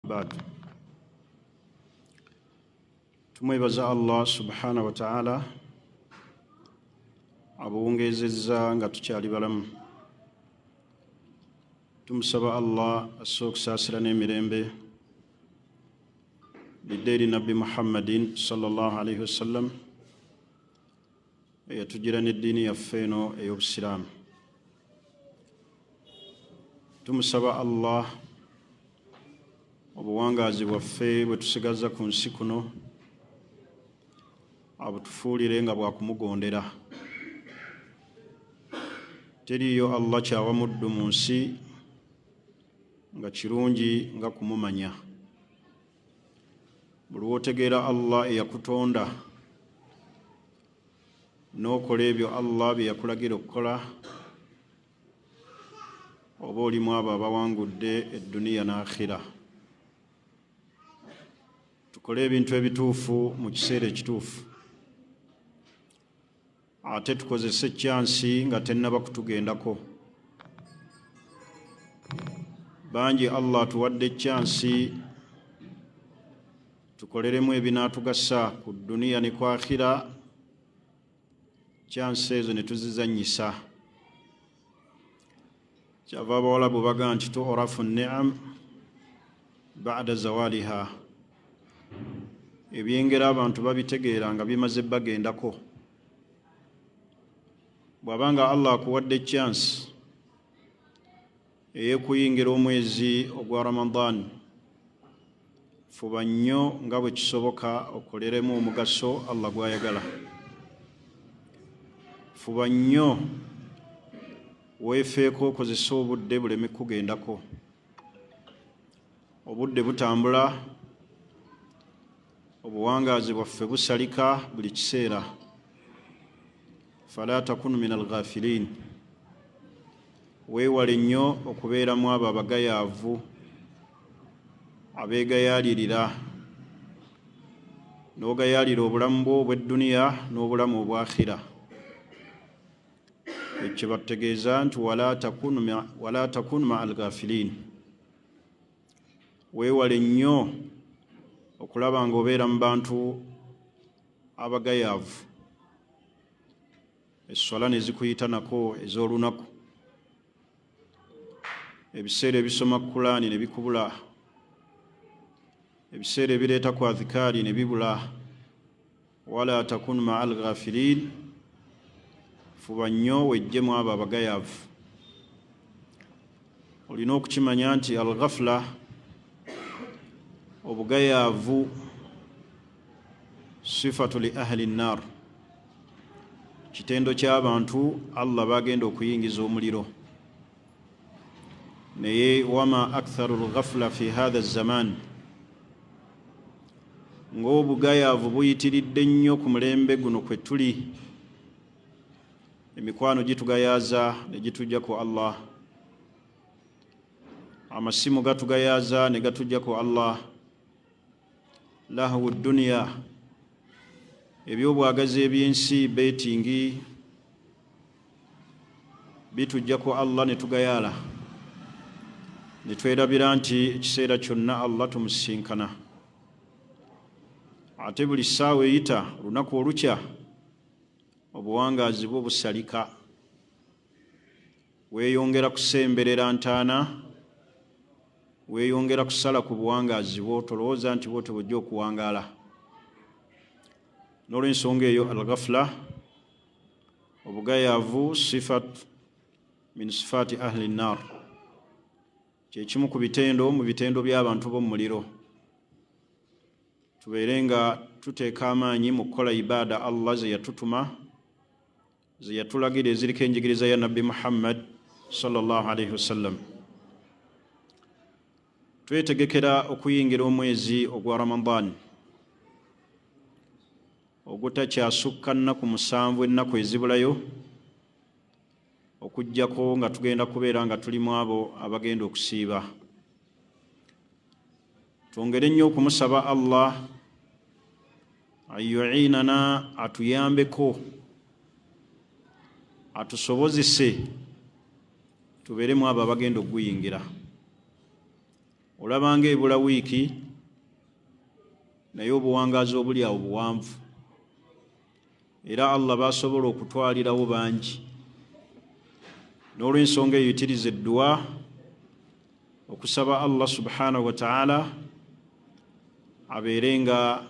Ba'd. Tumwebaza Allah subhanahu wa ta'ala abuwungeezezza nga tukyali balamu. Tumusaba Allah asse okusaasira n'emirembe bidde eri Nabbi Muhammadin sallallahu alaihi wasallam, eyatugira n'eddiini yaffe eno ey'Obusiraamu. Tumusaba Allah obuwangaazi bwaffe bwe tusigaza ku nsi kuno abutufuulire nga bwakumugondera. Teriiyo Allah kyawa muddu mu nsi nga kirungi nga kumumanya. Buli lw'otegeera Allah eyakutonda n'okola ebyo Allah bye yakulagira okukola, oba olimu abo abawangudde edduniya n'akhira. Tukole ebintu ebituufu mu kiseera ekituufu, ate tukozese kyansi nga tennaba kutugendako. Bangi Allah atuwadde kyansi tukoleremu ebinaatugasa ku dduniya ne ku akhira, kyansi ezo ne tuzizannyisa. Kyava Abawalabu baga nti tu'rafu ni'am ba'da zawaliha, ebyengera abantu babitegeera nga bimaze bagendako. Bw'aba nga Allah akuwadde chance ey'okuyingira omwezi ogwa Ramadan, fuba nnyo nga bwe kisoboka okoleremu omugaso Allah gw'ayagala. Fuba nnyo weefeeko, okozese obudde buleme kugendako. Obudde butambula, obuwangaazi bwaffe busalika buli kiseera. Fala takunu min alghafilin, weewale nnyo okubeeramu abo abagayaavu abeegayaalirira, n'ogayaalira obulamu bwo obw'edduniya n'obulamu obw'akhira. Ekyo kye batutegeeza nti wala takunu maa alghafilin, weewale nnyo okulaba ng'obeera mu bantu abagayaavu, esswala ne zikuyita nako ez'olunaku, ebiseera ebisoma Kulaani ne bikubula, ebiseera ebireeta ku adhikaari ne bibula. Wala takunu maa alghafilin, fuba nnyo wejjemu abo abagayaavu. Olina okukimanya nti alghafla, obugayaavu, sifatu li ahli nnar, kitendo ky'abantu Allah bagenda okuyingiza omuliro. Naye wama aktharu lghafla fi hatha zaman, ng'obugayaavu buyitiridde nnyo ku mulembe guno kwe tuli. Emikwano gitugayaaza ne gitujja ku Allah, amasimu gatugayaaza ne gatujja ku Allah, lahwu duniya, ebyobwagazi eby'ensi, betting, bitujja ku Allah ne tugayaala ne twerabira nti ekiseera kyonna Allah tumusisinkana, ate buli ssaawa eyita, olunaku olukya, obuwangaazi bwo busalika, weeyongera kusemberera ntaana, weeyongera kusala ku buwangaazi bwo. Tolowooza nti bwotyo bwojja okuwangaala. N'olwensonga eyo, alghafla, obugayaavu, sifat min sifaati ahli nnar, kyekimu ku bitendo mu bitendo by'abantu b'omu muliro. Tubeere nga tuteeka amaanyi mu kukola ibaada Allah ze yatutuma, ze yatulagira, eziriko enjigiriza ya Nabbi Muhammad sallallahu alaihi wasallam. Twetegekera okuyingira omwezi ogwa Ramadan ogutakyasukka nnaku 7, ennaku ezibulayo, okugjako nga tugenda kubeera nga tulimu abo abagenda okusiiba. Twongere nnyo okumusaba Allah ayuinana, atuyambeko, atusobozese tubeeremu abo abagenda okuguyingira. Olabanga ebula wiiki, naye obuwangaazi obuli awo buwanvu, era Allah basobola okutwalirawo bangi. N'olwensonga eyo, yitiriza edduwa okusaba Allah subhanahu wa taala abeere nga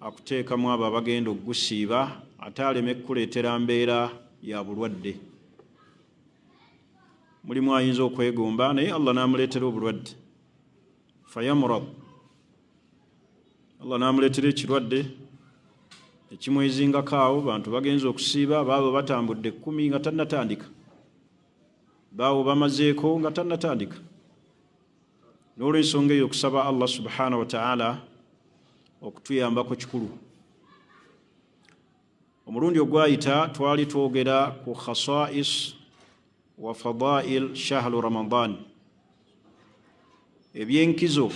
akuteekamu abo abagenda okugusiiba, ate aleme kukuleetera mbeera ya bulwadde. Mulimu ayinza okwegomba naye Allah n'amuleetera obulwadde, fayamurad, Allah n'amuleetera ekirwadde ekimwezingako awo. Bantu bagenza okusiiba, baabo batambudde 10 nga tannatandika, baawo bamazeeko nga tannatandika. N'olwensonga eyo, okusaba Allah subhanahu wa taala okutuyambako kikulu. Omulundi ogwayita twali twogera ku khasais wa fadail shahru Ramadan, ebyenkizo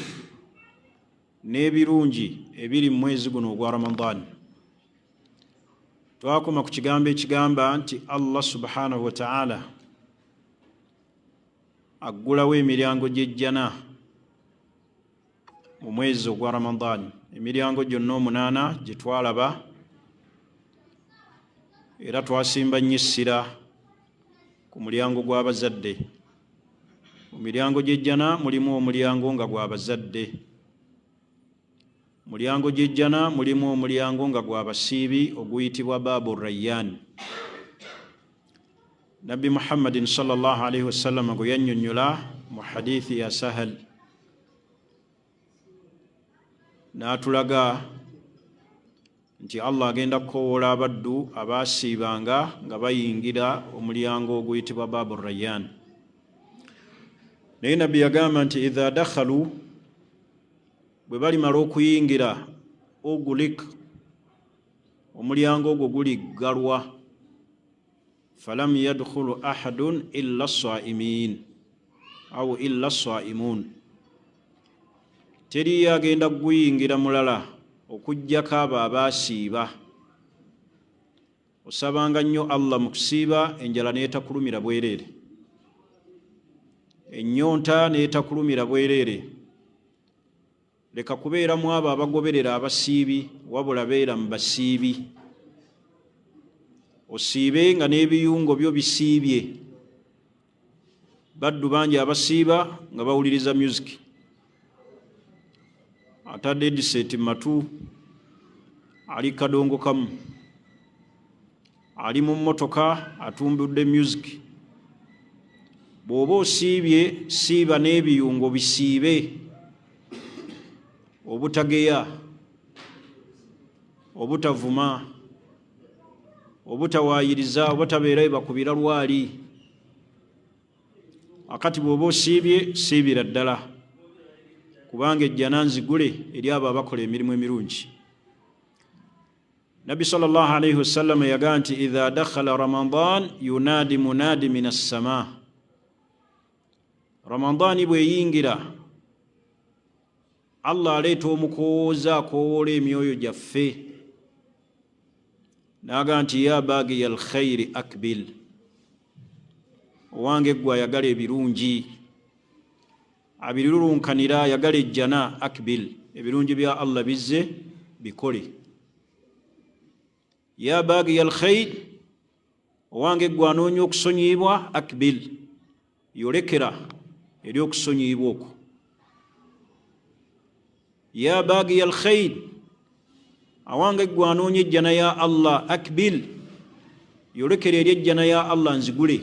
n'ebirungi ebiri mu mwezi guno ogwa Ramadan. Twakoma ku kigambo ekigamba nti Allah subhanahu wa taala aggulawo emiryango gy'ejjana mu mwezi ogwa Ramadan, emiryango gyonna omunaana gye twalaba. Era twasimba nnyo essira ku mulyango gw'abazadde. Mu miryango gy'ejjana mulimu omulyango nga gw'abazadde, mulyango gy'ejjana mulimu omulyango nga gw'abasiibi oguyitibwa Baabu Rayyan. Nabbi Muhammadin sallallahu alaihi wasallam gwe yannyonnyola mu hadithi ya Sahal, n'atulaga nti Allah agenda kukowoola abaddu abaasiibanga nga bayingira omulyango oguyitibwa Baabu Rayyan. Naye Nabbi yagamba nti idha dakhalu, bwe balimala okuyingira, ugulik, omulyango ogwo guliggalwa, falam yadkhulu ahadun illa saimin au illa saimun, teriyo agenda kuguyingira mulala okugjako abo abaasiiba. Osabanga nnyo Allah mu kusiiba, enjala neetakulumira bwereere, ennyonta neetakulumira bwereere. Leka kubeera mu abo abagoberera abasiibi, wabula beera mu basiibi. Osiibe nga n'ebiyungo byo bisiibye. Baddu bangi abasiiba nga bawuliriza music, atadde headset matu, ali kadongo kamu, ali mu mmotoka atumbudde music. Bw'oba osiibye, siiba n'ebiyungo bisiibe, obutageya, obutavuma, obutawaayiriza, obutabeera bakubira lwali. Akati bw'oba osiibye, siibira ddala, kubanga ejjana nzigule eri abo abakola emirimu emirungi. Nabbi sallallahu alaihi wasallam yagaa nti idha dakhala Ramadan yunadi munadi min assama. Ramadaani bweyingira, Allah aleeta omukowooza akowoola emyoyo gyaffe, n'agaa nti ya bagiya alkhairi akbil, owange eggwe ayagala ebirungi, abirirunkanira, ayagala ejjana, akbil, ebirungi bya Allah bizze, bikole. Ya bagiya alkhair, owange eggwe anoonya okusonyiyibwa, akbil, yolekera eri okusonyiyibwa okwo. Ya bagiya alkhair, awange eggwe anoonya ejjana ya Allah, akbil, yolekera eri ejjana ya Allah nzigule.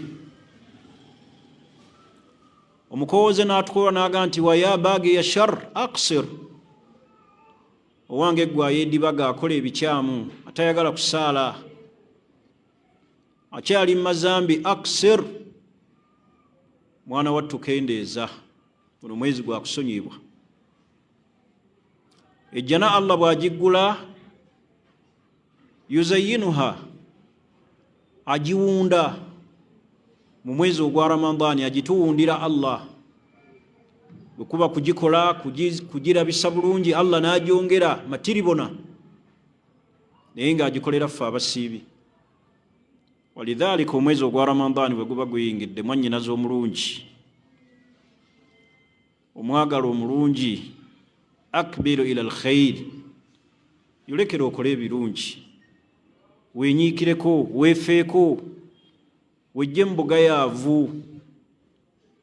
Omukowooze n'atukola n'aga nti wa ya bagiya shar aksir, owange eggwe ayeedibaga, akola ebikyamu, atayagala kusaala, akyali mu mazambi, aksir, mwana wattu kendeeza, guno mwezi gwa kusonyiyibwa. Ejjana Allah bw'agiggula, yuzayinuha, agiwunda mu mwezi ogwa Ramadaani, agituwundira Allah. Bwe kuba kugikola, kugirabisa bulungi, Allah n'agyongera matiribona, naye ng'agikolera ffe abasiibi. Walidhalika, omwezi ogwa Ramadaani bwe guba guyingidde, mwannyinaze omulungi, Omwagala omulungi, akbiru ila alkhair, yolekera okole ebirungi, wenyiikireko, weefeeko, wejje mu bugayaavu.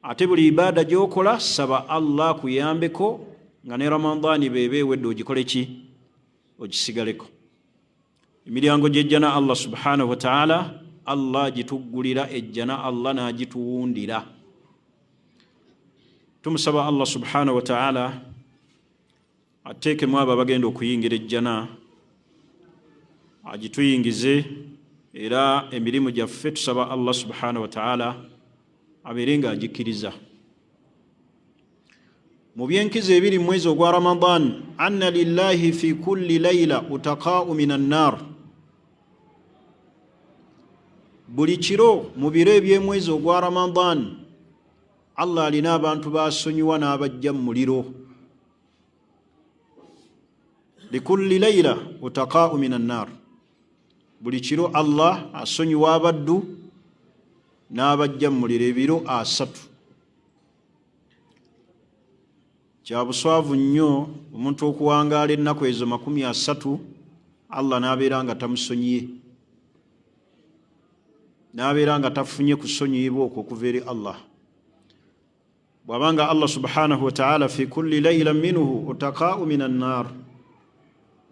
Ate buli ibaada gy'okola, saba Allah akuyambeko nga ne Ramadaani beeba ewedde ogikole ki? Ogisigaleko. Emiryango gy'ejjana, Allah subhanahu wataala, Allah gituggulira ejjana, Allah n'agituwundira. Tumusaba Allah subhanahu wataala ateekemu abo abagenda okuyingira ejjana, agituyingize. Era emirimu gyaffe tusaba Allah subhanahu wataala abeere nga agikkiriza. Mu byenkizo ebiri mu mwezi ogwa Ramadan, anna lillahi fi kulli laila utaqau min annar, buli kiro mu biro eby'emwezi ogwa Ramadan, Allah alina abantu basonyiwa n'abajja mu muliro. Likulli laila utaqau min annar, buli kiro Allah asonyiwa abaddu n'abajja mu muliro ebiro 30. Kya buswavu nnyo omuntu okuwangaala ennaku ezo 30, Allah n'abeera nga tamusonyiye, n'abeera nga tafunye kusonyiyibwa okwo okuva eri Allah. Bw'abanga Allah subhanahu wataala fi kulli laila minhu utaqau min annar,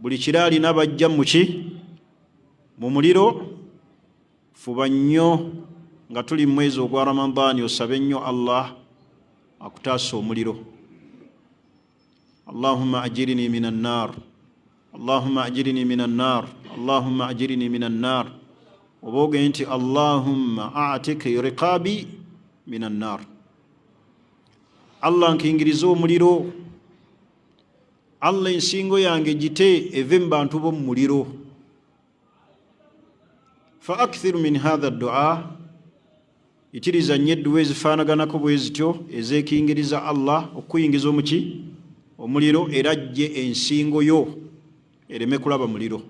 buli kiro alina bajja muki? Mu muliro. Fuba nnyo nga tuli mu mwezi ogwa Ramadaani, osabe nnyo Allah akutaasa omuliro. Allahumma ajirini min annar, Allahumma ajirini min annar, Allahumma ajirini min annar. Oba ogende nti Allahumma atik riqabi min annar, Allah nkingirize omuliro, Allah ensingo yange gite eve mu bantu b'omu muliro. Fa akthiru min hatha dua, yitiriza nnyo edduwa ezifaanaganako bwe zityo ezeekingiriza Allah okukuyingiza omuki? Omuliro, era ajje ensingo yo ereme kulaba muliro.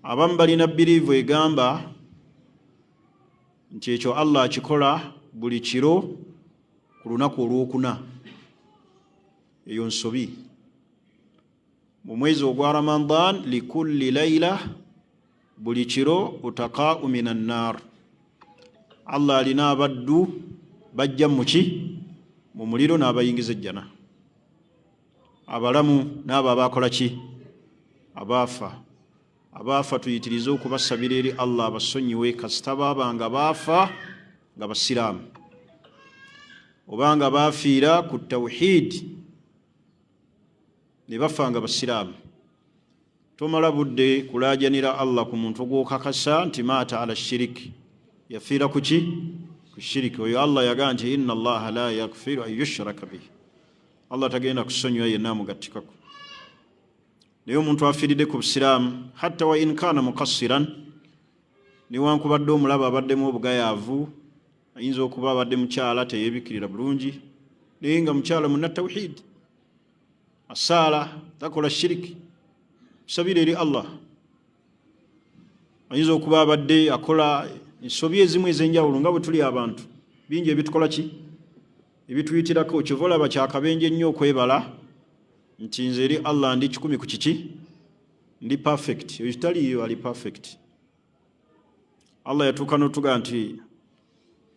Abamu balina biriivu egamba nti ekyo Allah akikola buli kiro ku lunaku olwokuna. Eyo nsobi. Mu mwezi ogwa Ramadan, likulli laila, buli kiro, utaqau min annar, Allah alina abaddu bajja muki? Mu muliro, n'abayingiza ejjana, abalamu n'abo abakola ki? Abaafa. Abaafa tuyitirize okubasabira eri Allah abasonyiwe, kasita baaba nga baafa nga basiraamu oba nga baafiira ku tawhidi ne bafa nga basiraamu. Tomala budde kulaajanira Allah ku muntu gw'okakasa nti maata ala shiriki, yafiira ku ki? Ku shiriki. Oyo Allah yagaa nti inna Allaha la yaghfiru an yushraka bihi, Allah tagenda kusonyiwa yenna amugattikako. Naye omuntu afiiridde ku busiraamu, hatta wa in kaana mukassiran, newankubadde omulaba abaddemu obugayaavu, ayinza okuba abadde mukyala teyeebikkirira bulungi, naye nga mukyala munna tawhid, asaala, takola shiriki, sabira eri Allah. Ayinza okuba abadde akola ensobi ezimu ez'enjawulo, nga bwe tuli abantu, bingi ebitukola ki? Ebituyitirako. Kyova olaba kyakabenje nnyo okwebala nti nze eri Allah ndi 100 ku kiki, ndi perfect. Oyo kitaliiyo ali perfect. Allah yatuuka n'otuga nti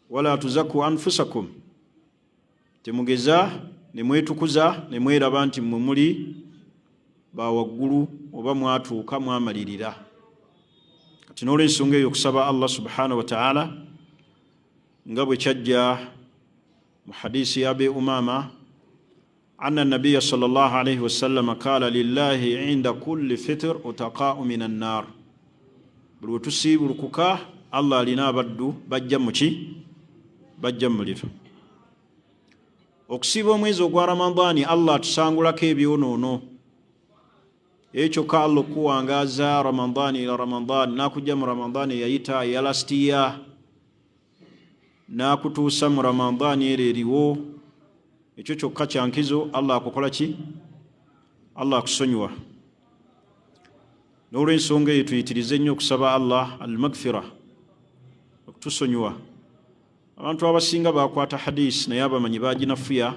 wala tuzaku anfusakum, temugeza ne mwetukuza ne mweraba nti mmwe muli bawaggulu oba mwatuuka mwamalirira. Kati n'olwensonga eyo, okusaba Allah subhanahu wataala, nga bwe kyajja mu hadisi ya Abi Umama, anna nabiya sallallahu alaihi wasallama qala lillahi inda kulli fitr utaqau min annar, buli we tusiibulukuka, Allah alina abaddu bajja muki? Bajja mu muliro. Okusiiba omwezi ogwa Ramadaani, Allah atusangulako ebyonoono. Ekyo kyokka Allah okukuwangaaza Ramadaani ila Ramadaani, n'akujja mu Ramadaani eyayita eya last year, n'akutuusa mu Ramadaani ero eriwo, ekyo kyokka kyankizo. Allah akukola ki? Allah akusonyiwa. N'olwensonga eyo, tuyitirize nnyo okusaba Allah almagfira, okutusonyiwa. Abantu abasinga bakwata hadisi, naye abamanyi baginafuya,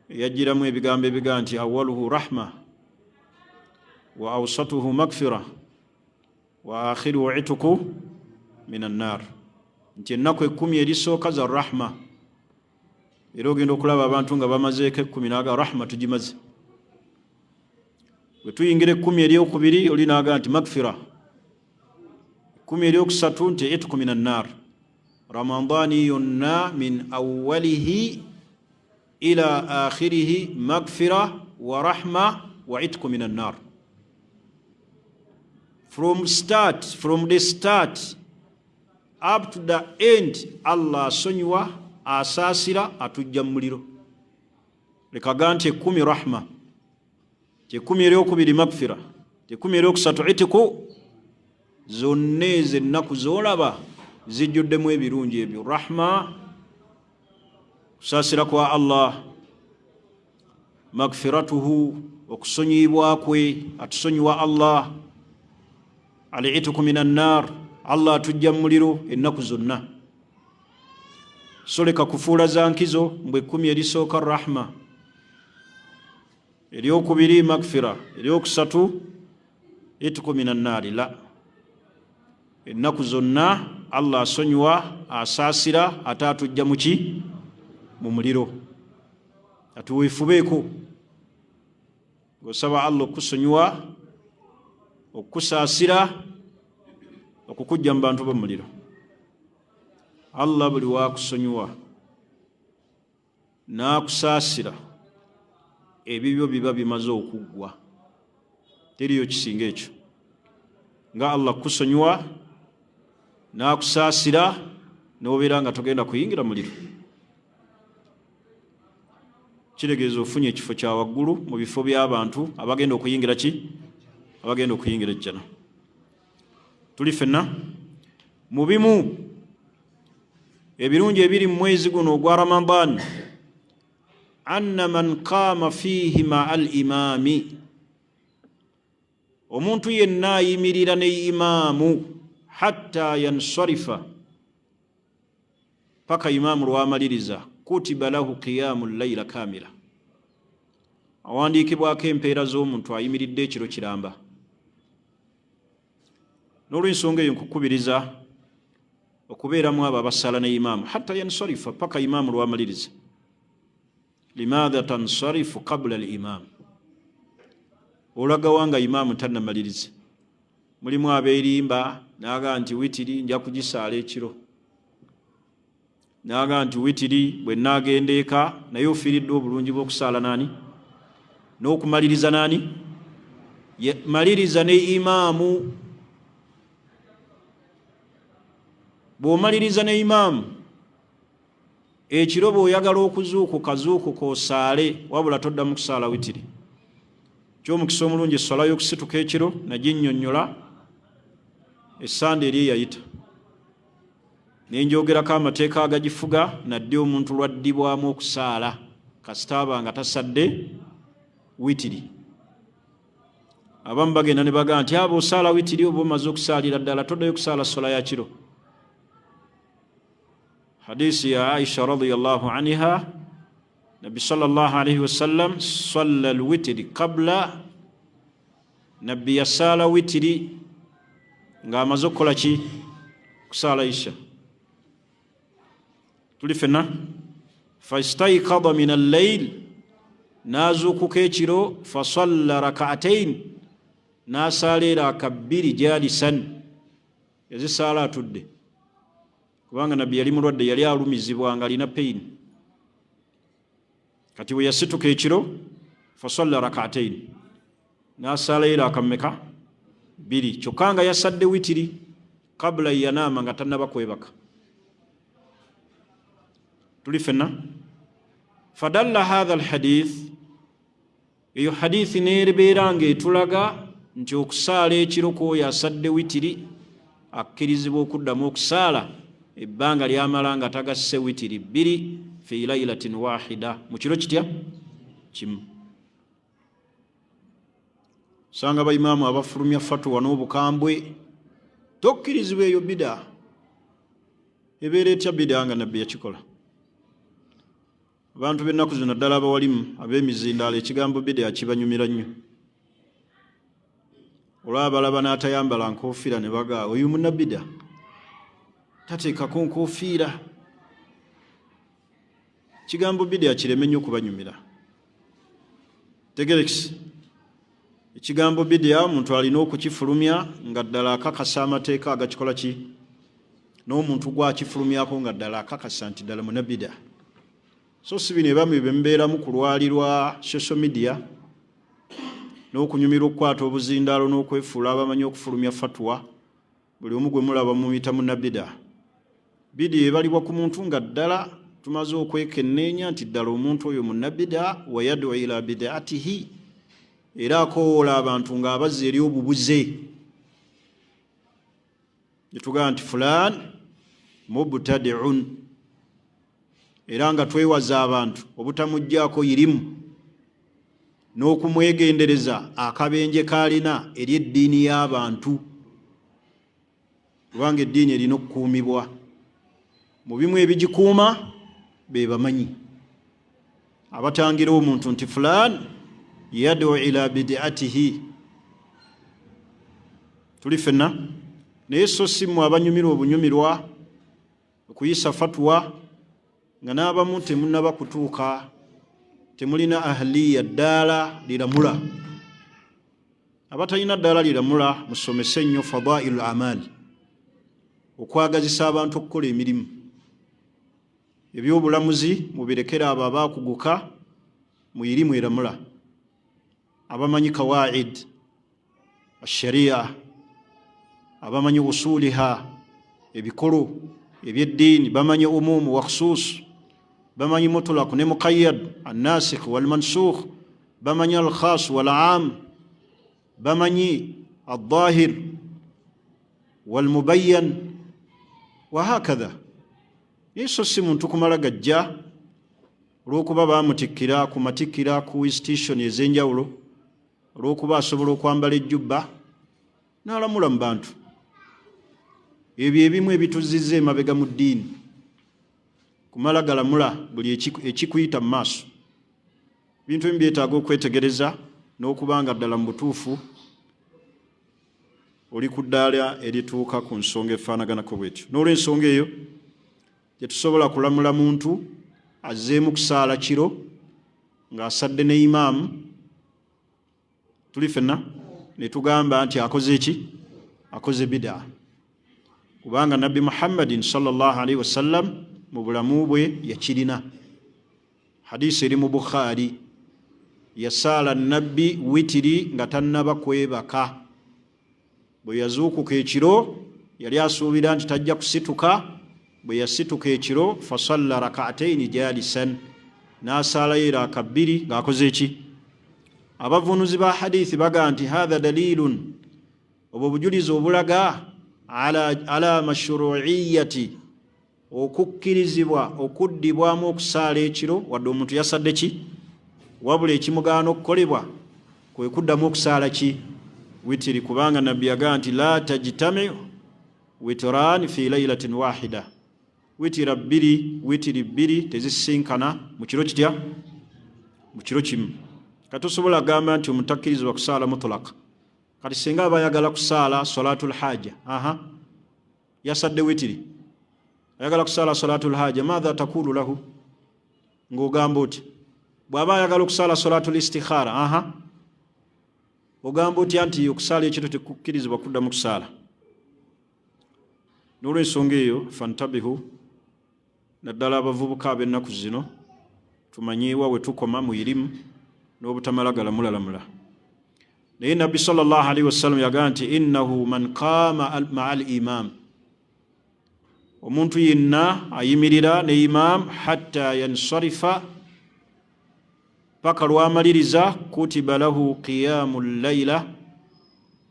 eyajjiramu ebigambo ebigaa nti awaluhu rahma wa awsatuhu magfira wa akhiruhu ituku min annar, nti ennaku 10 erisooka za rahma. Era ogenda okulaba abantu nga bamazeeko 10 naga rahma tugimaze. Bwe tuyingira 10 eryokubiri oli naga nti magfira, 10 eryokusatu nti ituku min annar. Ramadani yonna min awalihi ila akhirihi magfira wa rahma wa itku min annar. From the start up to the end, Allah asonyiwa, asaasira, atujja mu muliro. Lekaga nti 10 rahma, 10 eryokubiri magfira, 10 eryokusatu itiku. Zonna ezo ennaku z'olaba zijjuddemu ebirungi ebyo: rahma, kusaasira kwa Allah, magfiratuhu, okusonyiyibwa kwe, atusonyiwa Allah, al-itku min annar, Allah atujja mu muliro ennaku zonna. So leka kufuula za nkizo mbwe 10 erisooka rahma, eryokubiri magfira, eryokusatu itku min annaari. La, ennaku zonna Allah asonyiwa, asaasira, ate atujja muki? Mu muliro. Atuweefubeeko ng'osaba Allah okusonyiwa, okukusaasira, okukujja mu bantu b'omuliro. Allah buli wakusonyiwa n'akusaasira, ebibyo biba bimaze okuggwa, teriyo kisinga ekyo. Nga Allah kukusonyiwa n'akusaasira n'obeera nga togenda kuyingira muliro, kitegeeza ofunye ekifo kya waggulu mu bifo by'abantu abagenda okuyingira ki? Abagenda okuyingira ejjana. Tuli ffenna mu bimu ebirungi ebiri mu mwezi guno ogwa Ramadan, anna man qaama fiihi maa al imaami, omuntu yenna ayimirira ne imaamu hatta yansarifa, paka imaamu lwamaliriza, kutiba lahu qiyamu llaila kamila, awandiikibwako empeera z'omuntu ayimiridde ekiro kiramba. N'olwensonga eyo nkukubiriza okubeeramu abo abasala ne imaamu hatta yansarifa, paka imaamu lwamaliriza. Limaatha tansarifu qabula al imaamu? Olagawa nga imaamu tannamaliriza? Mulimu abeerimba n'agaa nti witiri nja kugisaala ekiro, n'agaa nti witiri bwe naagenda eka, naye ofiiriddwa obulungi bw'okusaala naani n'okumaliriza naani. Maliriza ne imaamu. Bw'omaliriza ne imaamu ekiro, bw'oyagala okuzuukuka, zuukuka osaale, wabula toddamu kusaala witiri. Kyomukisa omulungi, esswala y'okusituka ekiro naginnyonnyola essande eri eyayita, nenjogerako amateeka agagifuga, nadde omuntu lwaddibwamu okusaala kasita aba nga tasadde witiri. Abamu bagenda ne bagaa nti aba osaala witiri oba omaze okusaalira ddala, toddayo kusaala swala ya kiro. Hadisi ya Aisha radiyallahu anha, Nabbi sallallahu alaihi wasallam salla alwitiri qabla, Nabbi yasaala witiri ng'amaze okukola ki? Kusaala isha. Tuli fenna. Fastaikada min allail, n'azuukuka ekiro, fasalla rakaatain, n'asaala eraaka 2 jalisan, ezisaala atudde, kubanga Nabbi yali mulwadde, yali alumizibwa nga alina pain. Kati bwe yasituka ekiro, fasalla rakaatain, n'asaala eraaka mmeka? 2, kyokka nga yasadde witiri kabula yanaama, nga tannaba kwebaka. Tuli fenna. Fadalla hatha alhadith, eyo hadithi neebeera ng'etulaga nti okusaala ekiro kw'oyo asadde witiri akkirizibwa okuddamu okusaala ebbanga lyamala nga tagasse witiri 2 fi lailatin wahida, mu kiro kitya? Kimu. Sanga baimaamu abafulumya fatuwa n'obukambwe, tokkirizibwa, eyo bida. Ebeera etya bidaa nga Nabbi yakikola? Abantu b'ennaku zino, ddala abawalimu ab'emizindaalo, ekigambo bidaa kibanyumira nnyo. Olwabalaba n'atayambala nkofiira ne bagaa, oyo munnabida, tateekako nkofiira. Kigambo bidaa kireme nnyo okubanyumira. Tegerekisi ekigambo bidia, omuntu alina okukifulumya nga ddala akakasa amateeka agakikola ki, n'omuntu gwakifulumyako nga ddala akakasa nti ddala munabida. So si bino ebamu byemubeeramu ku lwali lwa social media n'okunyumirwa okukwata obuzindaalo n'okwefuula abamanyi okufulumya fatuwa. Buli omu gwe mulaba mumuyita munabida. Bidia ebalibwa ku muntu nga ddala tumaze okwekenneenya nti ddala omuntu oyo munabida, wayadu ila bidaatihi, era akowoola abantu ng'abazza eri obubuze, netugamba nti fulan mubtadiun, era nga twewaza abantu obutamuggyako irimu n'okumwegendereza akabenje k'alina eri eddiini y'abantu, kubanga eddiini erina okukuumibwa. Mu bimu ebigikuuma be bamanyi abatangira omuntu nti fulan yadu ila bidiatihi. Tuli ffenna, naye so si mmwe abanyumirwa obunyumirwa okuyisa fatuwa nga n'abamu temunnaba kutuuka, temulina ahliya ddaala liramula. Abatalina ddaala liramula, musomese nnyo fadailu amal, okwagazisa abantu okukola emirimu. Ebyobulamuzi mubirekere abo abaakuguka mu irimu eramula, abamanyi kawaid asharia, abamanyi usuliha, ebikolo ebyeddiini, bamanyi umumu wa khusus, bamanyi mutlaq ne muqayyad, annasikh walmansukh, bamanyi alkhas walam, bamanyi aldahir walmubayan wahakatha. Naye so si muntu kumala gajja olw'okuba baamutikkira ku matikkira ku institution ez'enjawulo, olw'okuba asobola okwambala ejjubba n'alamula mu bantu. Ebyo ebimu ebituzizza emabega mu ddiini, kumala galamula buli ekikuyita mu maaso. Bintu ebimu byetaaga okwetegereza n'okuba nga ddala mu butuufu oli ku ddaala erituuka ku nsonga efaanaganako bwetyo. N'olw'ensonga eyo, tetusobola kulamula muntu azzeemu kusaala kiro ng'asadde ne imaamu, tuli fenna, ne tugamba nti akoze ki? Akoze bidaa, kubanga Nabbi Muhammadin sallallahu alaihi wasallam mu bulamu bwe yakirina. Hadisi eri mu Bukhari, yasaala Nabbi witiri nga tannaba kwebaka. Bwe yazuukuka ekiro, yali asuubira nti tajja kusituka. Bwe yasituka ekiro, fasalla rakaataini jalisan, n'asaalayo eraaka bbiri ng'akoze ki? Abavunuzi ba hadithi bagaa nti hatha dalilun, obwo bujulizi obulaga ala mashruiyati, okukkirizibwa okuddibwamu okusaala ekiro wadde omuntu yasadde ki, wabula ekimugaana okukolebwa kwe kuddamu okusaala ki? Witiri. Kubanga Nabbi yagaa nti la tajtamiu witirani fi lailatin wahida, witira bbiri, witiri bbiri tezisisinkana mu kiro kitya? Mu kiro kimu. Kati tosobola kugamba nti omuntu takkirizibwa kusaala mutulaka. Kati singa aba ayagala kusaala salatul haja, aha, yasadde witiri, ayagala kusaala salatul haja, maatha takulu lahu? Ng'ogamba oti bw'aba ayagala okusaala salatul istikhara, aha, ogamba otya nti okusaala ekiro tekukkirizibwa kuddamu kusaala? N'olwensonga eyo, fantabihu, naddala abavubuka ab'ennaku zino, tumanyiwa we tukoma mu irimu n'obutamala galamulalamula. Naye Nabbi sallallahu alaihi wasallam yagamba nti innahu man qaama maa al imam, omuntu yenna ayimirira ne imam hatta yansarifa, paka lwamaliriza, kutiba lahu qiyamu llaila,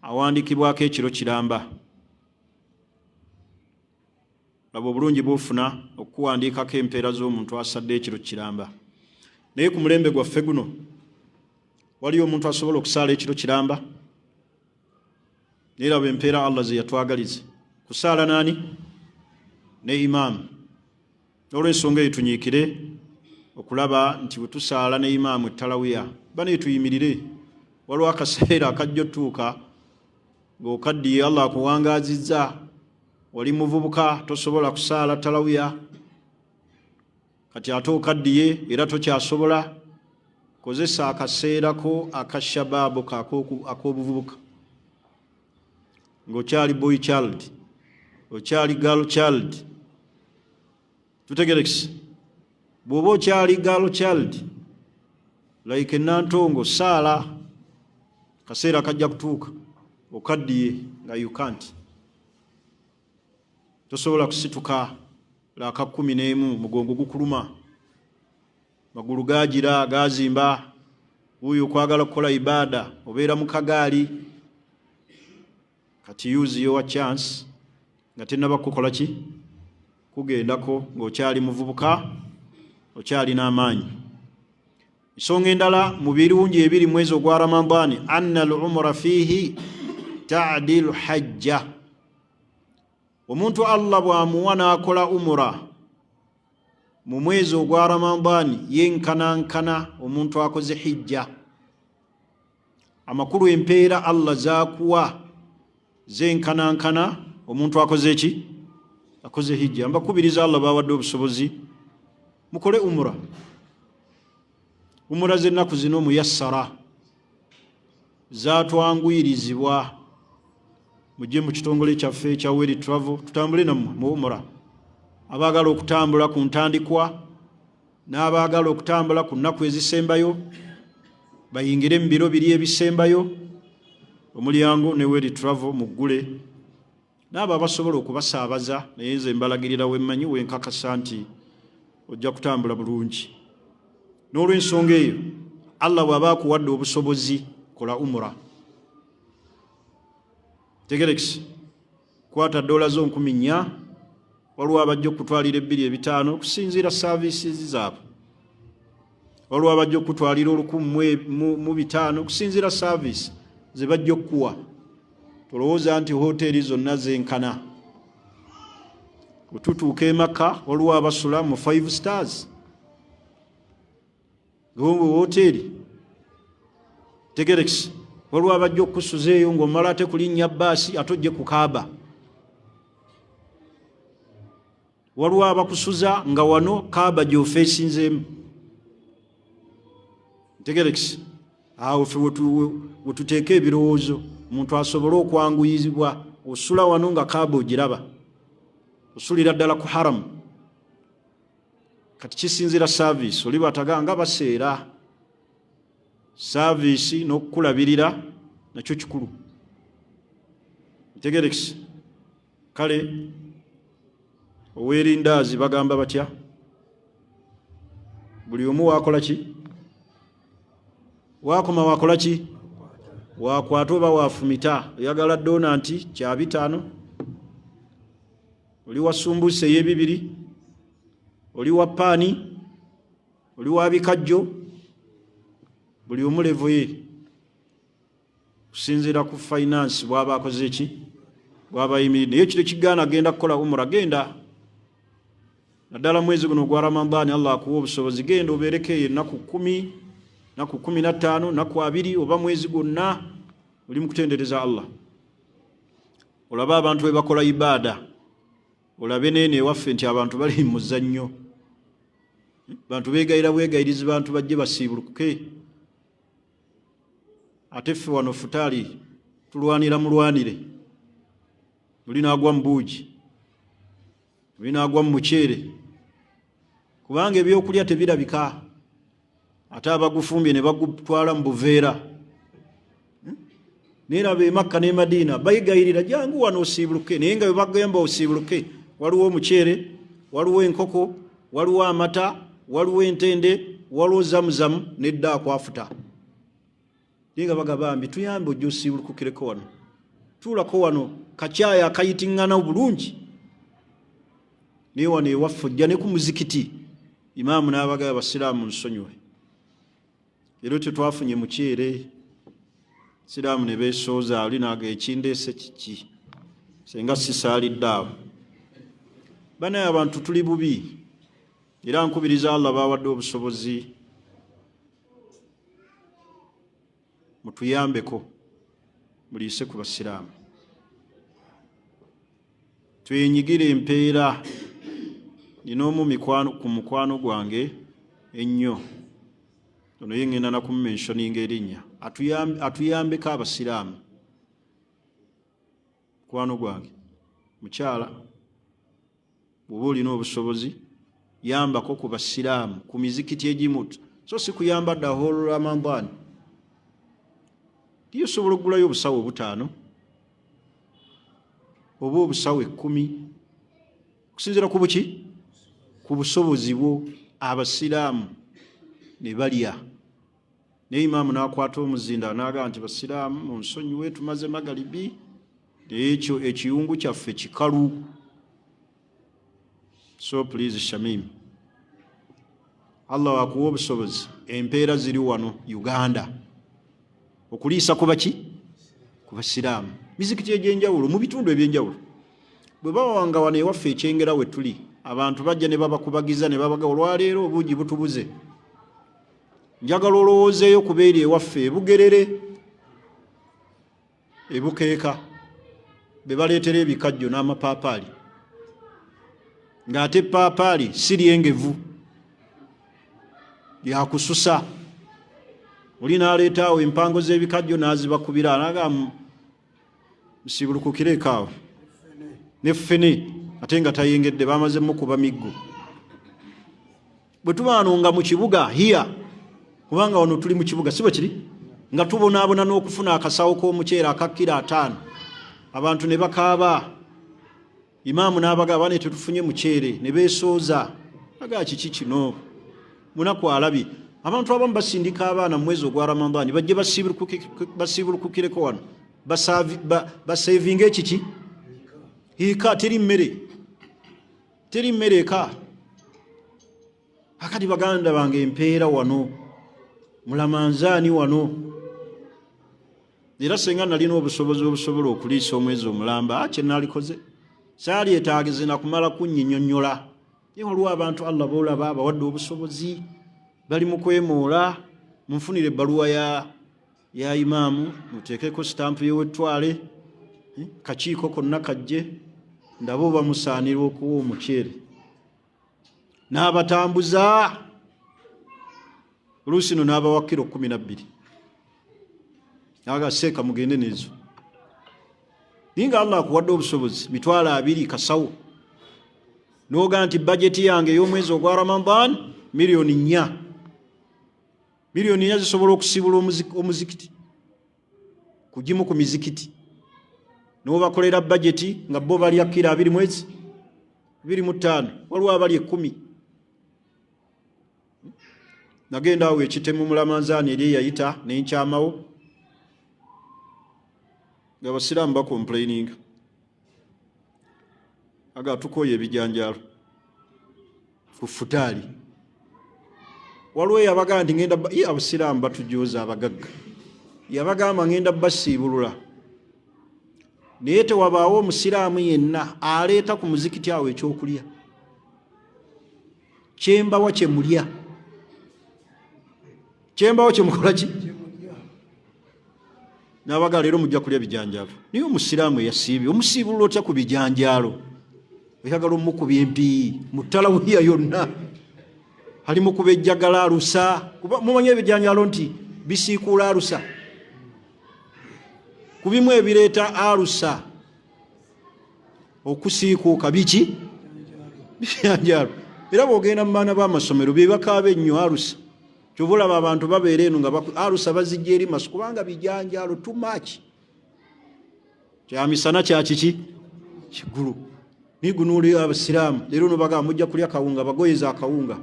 awandikibwako ekiro kiramba. Laba obulungi bwofuna okuwandiikako empeera z'omuntu asadde ekiro kiramba. Naye ku mulembe gwaffe guno waliyo omuntu asobola okusaala ekiro kiramba? Naye laba empeera Allah ze yatwagaliza kusaala naani? Ne imaamu. N'olwensonga eyo tunyiikire okulaba nti bwe tusaala ne imaamu ettalawiya, banaye tuyimirire. Waliwo akaseera akajja otutuuka ng'okaddiye, Allah akuwangaazizza, oli muvubuka, tosobola kusaala talawiya. Kati ate okaddiye era tokyasobola. Kozesa akaseerako akashabaabu ak'obuvubuka ng'okyali boy child, okyali girl child. Tutegerekise, bw'oba okyali girl child like enantongo, saala. Kaseera kajja kutuuka okaddiye nga you can't, tosobola kusituka laaka 11, mugongo gukuluma, magulu gagira gazimba, wuuyo okwagala kukola ibaada obeera mu kagaali. Kati use your chance nga tenaba kukola ki kugendako, ng'okyali muvubuka, okyalina amaanyi. Ensonga endala mu birungi ebiri mwezi ogwa Ramadaani, anna al umra fiihi tadilu hajja. Omuntu Allah bw'amuwa n'akola umura mu mwezi ogwa Ramadaani, yenkanankana omuntu akoze hijja. Amakulu, empeera Allah zakuwa zenkanankana omuntu akoze ki? Akoze hijja. Mbakubiriza, Allah bawadde obusobozi, mukole umura. Umura z'ennaku zino muyassara, zatwanguyirizibwa. Mujje mu kitongole kyaffe ekya Weri Travel, tutambule nammwe mu umura. Abaagala okutambula ku ntandikwa n'abaagala okutambula ku nnaku ezisembayo, bayingire mu biro biri ebisembayo, omulyango ne Weri Travel muggule n'abo abasobola okubasaabaza. Naye nze mbalagirira wemmanyi, wenkakasa nti ojja kutambula bulungi. N'olwensonga eyo, Allah bw'aba akuwadde obusobozi, kola umura. Tegerekisi, kwata dola zo 4000. Waliwo abajja okutwalira ebbiri ebitaano okusinziira services zaabwe, waliwo abajja okutwalira 1500 okusinziira service ze bajja okukuwa. Tolowooza nti hoteeri zonna zenkana. Bwetutuuka emaka, waliwo abasula mu five stars hoteeri. Tegerekisi, waliwo abajja okukusuza eyo ng'omala ate kulinnya baasi ate ojje ku Kaaba. Waliwo abakusuza nga wano Kaaba gy'ofeesinzeemu. Ntegerekisi, awo ffe wetuteeka ebirowoozo omuntu asobole okwanguyizibwa. Osula wano nga Kaaba ogiraba, osulira ddala ku haramu. Kati kisinzira service oli bataga nga baseera service n'okukulabirira nakyo kikulu. Ntegerekisi, kale ow'erindaazi bagamba batya? Buli omu wakola ki? Wakoma wakola ki? Wakwata oba wafumita. Oyagala doona nti kya 500, oli wa sumbusa ey'ebibiri, oli wa paani, oli wa bikajjo. Buli omu level ye kusinziira ku finance bw'aba akoze ki, bw'aba ayimiridde. Naye kiro kigaana genda kukola umura, genda naddala mwezi guno ogwa Ramadaani. Allah akuwa obusobozi, genda obeereko eyo ennaku 10, naku 15, naku 20 oba mwezi gwonna, oli mu kutendereza Allah. Olabe abantu bwe bakola ibaada, olabe neeno ewaffe nti abantu bali mu muzannyo, bantu beegayira bwegayirizi bantu bajje basiibulukuke. Ate ffe wano futaali tulwanira mulwanire, oli naagwa mu buugi, oli naagwa mu muceere, kubanga ebyokulya tebirabika, ate abagufumbye ne bagutwala mu buveera. Naye raba emakka ne Madiina, bayigayirira jangu wano osiibuluke, naye nga bwe bagamba osiibuluke, waliwo omuceere, waliwo enkoko, waliwo amata, waliwo entende, waliwo zamuzamu nedda akwafuta. Naye nga bagabambi tuyambe ojja osiibulukukireko wano, tuulako wano kacyaya akayitiŋŋana obulungi. Naye wano ewaffe ojja ne ku muzikiti, imaamu n'abagaba, "Basiraamu, nsonyiwe, leero tetwafunye muceere." Siraamu ne beesooza, ali naaga ekindeese kiki senga sisaalidde awo. Banaye abantu tuli bubi, era nkubiriza Allah bawadde obusobozi mutuyambeko muliise ku basiraamu, twenyigire empeera. Nina omu ku mukwano gwange ennyo ono, ye ngenda nakumumentioninga erinnya, atuyambeko abasiraamu. Mukwano gwange mukyala, bw'oba olina obusobozi yambako ku basiraamu ku mizikiti egimu, so si kuyamba the whole Ramadan. Tiyo osobola okugulayo obusawo 5 oba obusawo 10, okusinziira ku buki, ku busobozi bwo, abasiraamu ne balya. Naye imaamu n'akwata omuzinda n'agamba nti, "Basiraamu munsonyiwe, tumaze magalibi, naye ekyo ekiyungu kyaffe kikalu." So please Shamim, Allah wakuwa obusobozi, empeera ziri wano Uganda okuliisa ku baki, ku basiraamu, mizikiti egyenjawulo mu bitundu ebyenjawulo. Bwe bawanga wano ewaffe ekyengera we tuli, abantu bajja ne babakubagiza ne babaga, olwaleero obuugi butubuze. Njagala olowoozeeyo kubeeri ewaffe ebugerere, ebukeeka, be baleetera ebikajjo n'amapaapaali, ng'ate epaapaali si lyengevu, lyakususa. Oli n'aleeta awo empango z'ebikajjo n'azibakubira, naga musibulukukireko awo ne ffene, ate nga tayengedde, bamaze mukuba miggo. Bwe tuba wano nga mu kibuga hiya, kubanga wano tuli mu kibuga, si bwe kiri, nga tubonaabona n'okufuna akasawo k'omuceere aka kiro 50, abantu ne bakaaba, imaamu n'abagamba bane tetufunye muceere, ne beesooza, aga kiki kino? Munaku alabye. Abantu abamu basindika abaana mu mwezi ogwa Ramadani bajje basiibulukukireko wano, basevinga ekiki eka. Teri mmere, teri mmere eka. Akati baganda bange, empeera wano mulamanzaani wano. Era senga nalina obusobozi obusobola okuliisa omwezi omulamba, kyenalikoze salyetaagize nakumala kunnyinyonnyola. Naye waliwo abantu Allah boolaba abawadde obusobozi, bali mu kwemoola. Munfunire ebbaluwa ya imaamu, muteekeko sitampu yewetwale, kakiiko konna kajje ndabe oba musaanira okuwa omuceere. N'abatambuza oluusi no n'abawa kiro 12, aga seeka mugende nezo. Naye nga Allah akuwadde obusobozi, 20,000 kasawo, n'ogaa nti bajeti yange ey'omwezi ogwa Ramadan 4 miliyoni, 4 miliyoni zisobola okusibula omuzikiti kugimu ku mizikiti, n'obakolera bajeti nga bo balya kiro 20 mwezi 25, waliwo abali 10. Nagenda awo ekitemu mulamanzaani eri eyayita nenkyamawo nga abasiraamu bacomplaininga, aga tukooye ebijanjaalo ku futaali. Waliwo eyabagamba nti ngenda ye, abasiraamu batujoza abagagga, yabagamba ngenda basiibulula, naye tewabaawo omusiraamu yenna aleeta ku muzikiti awo ekyokulya kyembawa kyemulya, kyembawa kyemukola ki. Nabaga leero mujja kulya bijanjaalo. Naye omusiraamu eyasiibye omusiibulula otya ku bijanjaalo? Oyagala omukuba empiyi mu ttalawuya yonna, ali mukuba ejjagala alusa. Kuba mumanyi ebijanjaalo nti bisiikuula alusa, ku bimu ebireeta alusa okusiikuuka biki? Bijanjaalo. Era bwogenda mu baana b'amasomero bebakaaba ennyo alusa. Kyova olaba abantu babeera eno nga alusa bazijja eri maso, kubanga bijanjaalo too much, kyamisana kyakiki kigulu. Naye gunooli abasiraamu leero nobagamba mujja kulya kawunga, bagoyeza akawunga,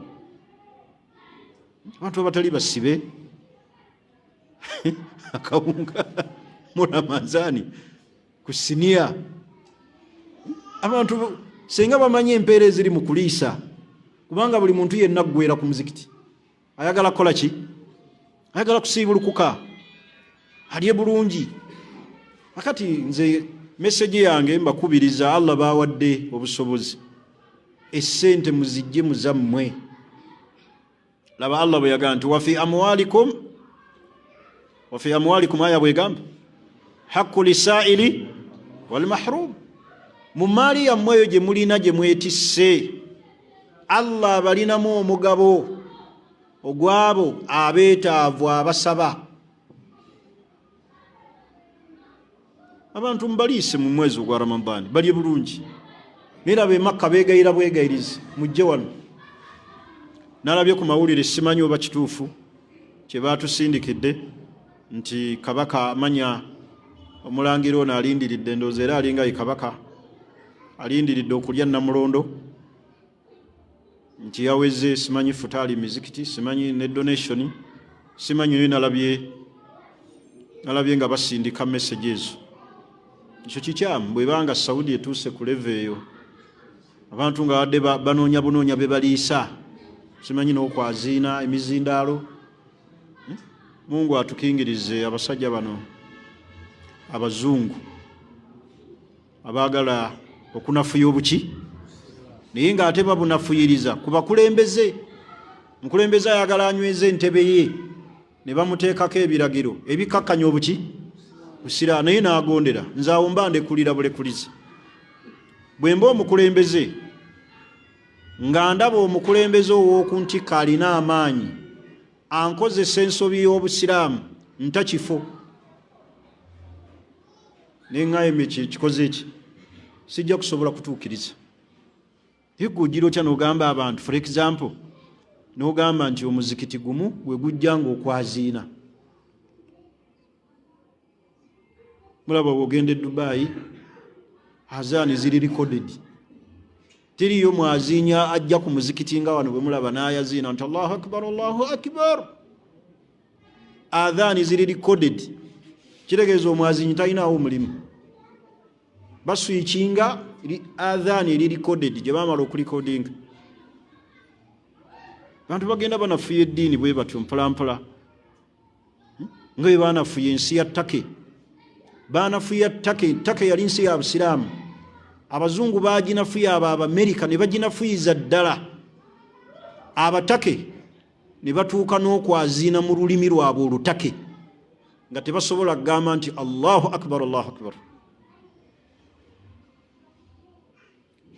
abantu abatali basibe akawunga mulamanzaani ku siniya. Abantu senga bamanyi empeera eziri mu kuliisa, kubanga buli muntu yenna aggwera ku muzikiti ayagala kukola ki? Ayagala kusiibulukuka, alye bulungi. Akati nze message yange mbakubiriza, Allah bawadde obusobozi. Essente muzijje muzammwe. Laba Allah bwe yagamba nti wafi amwalikum, wafi amwalikum, aya bwegamba haqqu lisaili walmahrum, mu maali yammwe eyo gye mulina gye mwetisse, Allah abalinamu omugabo ogwabo abeetaavu abasaba. Abantu mubaliise mu mwezi ogwa Ramadhani, balye bulungi. Naye laba emakka beegayira bwegayirizi, mujje wano. Nalabye ku mawulire, simanyi oba kituufu kye baatusindikidde, nti kabaka amanya omulangira ono alindiridde, ndowooza era alinga ye kabaka alindiridde okulya Namulondo, nti yaweze simanyi futaali mizikiti, simanyi ne donation, simanyi. Naye nalabye nga basindika message ezo. Ekyo kikyamu. Bwebanga Saudi etuuse ku level eyo, abantu nga badde banoonya bunoonya be baliisa, simanyi n'okwaziina emizindaalo. Mungu atukingirize abasajja bano abazungu abaagala okunafuya obuki, naye ng'ate babunafuyiriza ku bakulembeze. Mukulembeze ayagala anyweze entebe ye, ne bamuteekako ebiragiro ebikakkanya obuki busira, naye n'agondera. Nze awo mba ndekulira bulekulizi. Bwe mba omukulembeze nga ndaba omukulembeze ow'oku ntikko alina amaanyi ankozesa ensobi y'obusiraamu, nta kifo neŋŋayeme kikoze eki sijja kusobola kutuukiriza. Gwe ogira otya n'ogamba abantu, for example, n'ogamba nti omuzikiti gumu gwe gujja ng'okwaziina? Mulaba bw'ogenda e Dubai, azaani ziri recorded, teriyo mwaziinya ajja ku muzikiti nga wano bwe mulaba n'ayaziina nti Allahu akbar, Allahu akbar. Adhaani ziri recorded, kitegeeza omwazinyi talinaawo omulimu. Baswikinga adhaani eri recorded gye bamala okulikodinga. Bantu bagenda banafuya eddiini bwe batyo mpolampola, nga bwe banafuya ensi ya Take. Banafuya Take. Take yali nsi ya busiraamu, abazungu baginafuya, abo Abamerika ne baginafuyiza ddala. Abatake ne batuuka n'okwaziina mu lulimi lwabwe olutake, nga tebasobola kugamba nti Allahu akbar, Allahu akbar.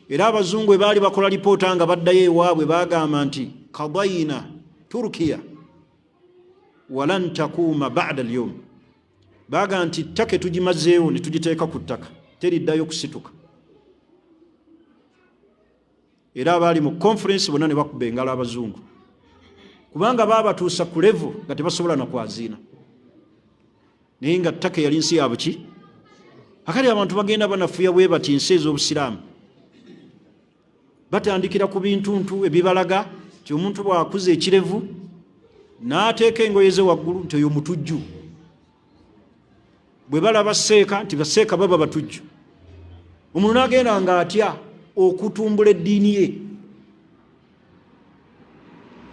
Era abazungu bwe baali bakola lipoota nga baddayo ewaabwe, bagamba nti kadaina Turkiya walan takuuma bada alyawm. Bagamba nti ttaka tugimazeewo ne tugiteeka ku ttaka, teriddayo kusituka. Era abaali mu conference bonna ne bakuba engalo abazungu, kubanga baabatuusa ku level nga tebasobola nakwaziina, naye nga ttaka yali nsi yabuki. Akali abantu bagenda banafuya bwe bati ensi ez'obusiraamu. Batandikira ku bintuntu ebibalaga nti omuntu bw'akuza ekirevu n'ateeka engoye ze waggulu nti oyo mutujju. Bwe balaba seeka nti baseeka baba batujju, omuntu n'agenda ng'atya okutumbula eddiini ye.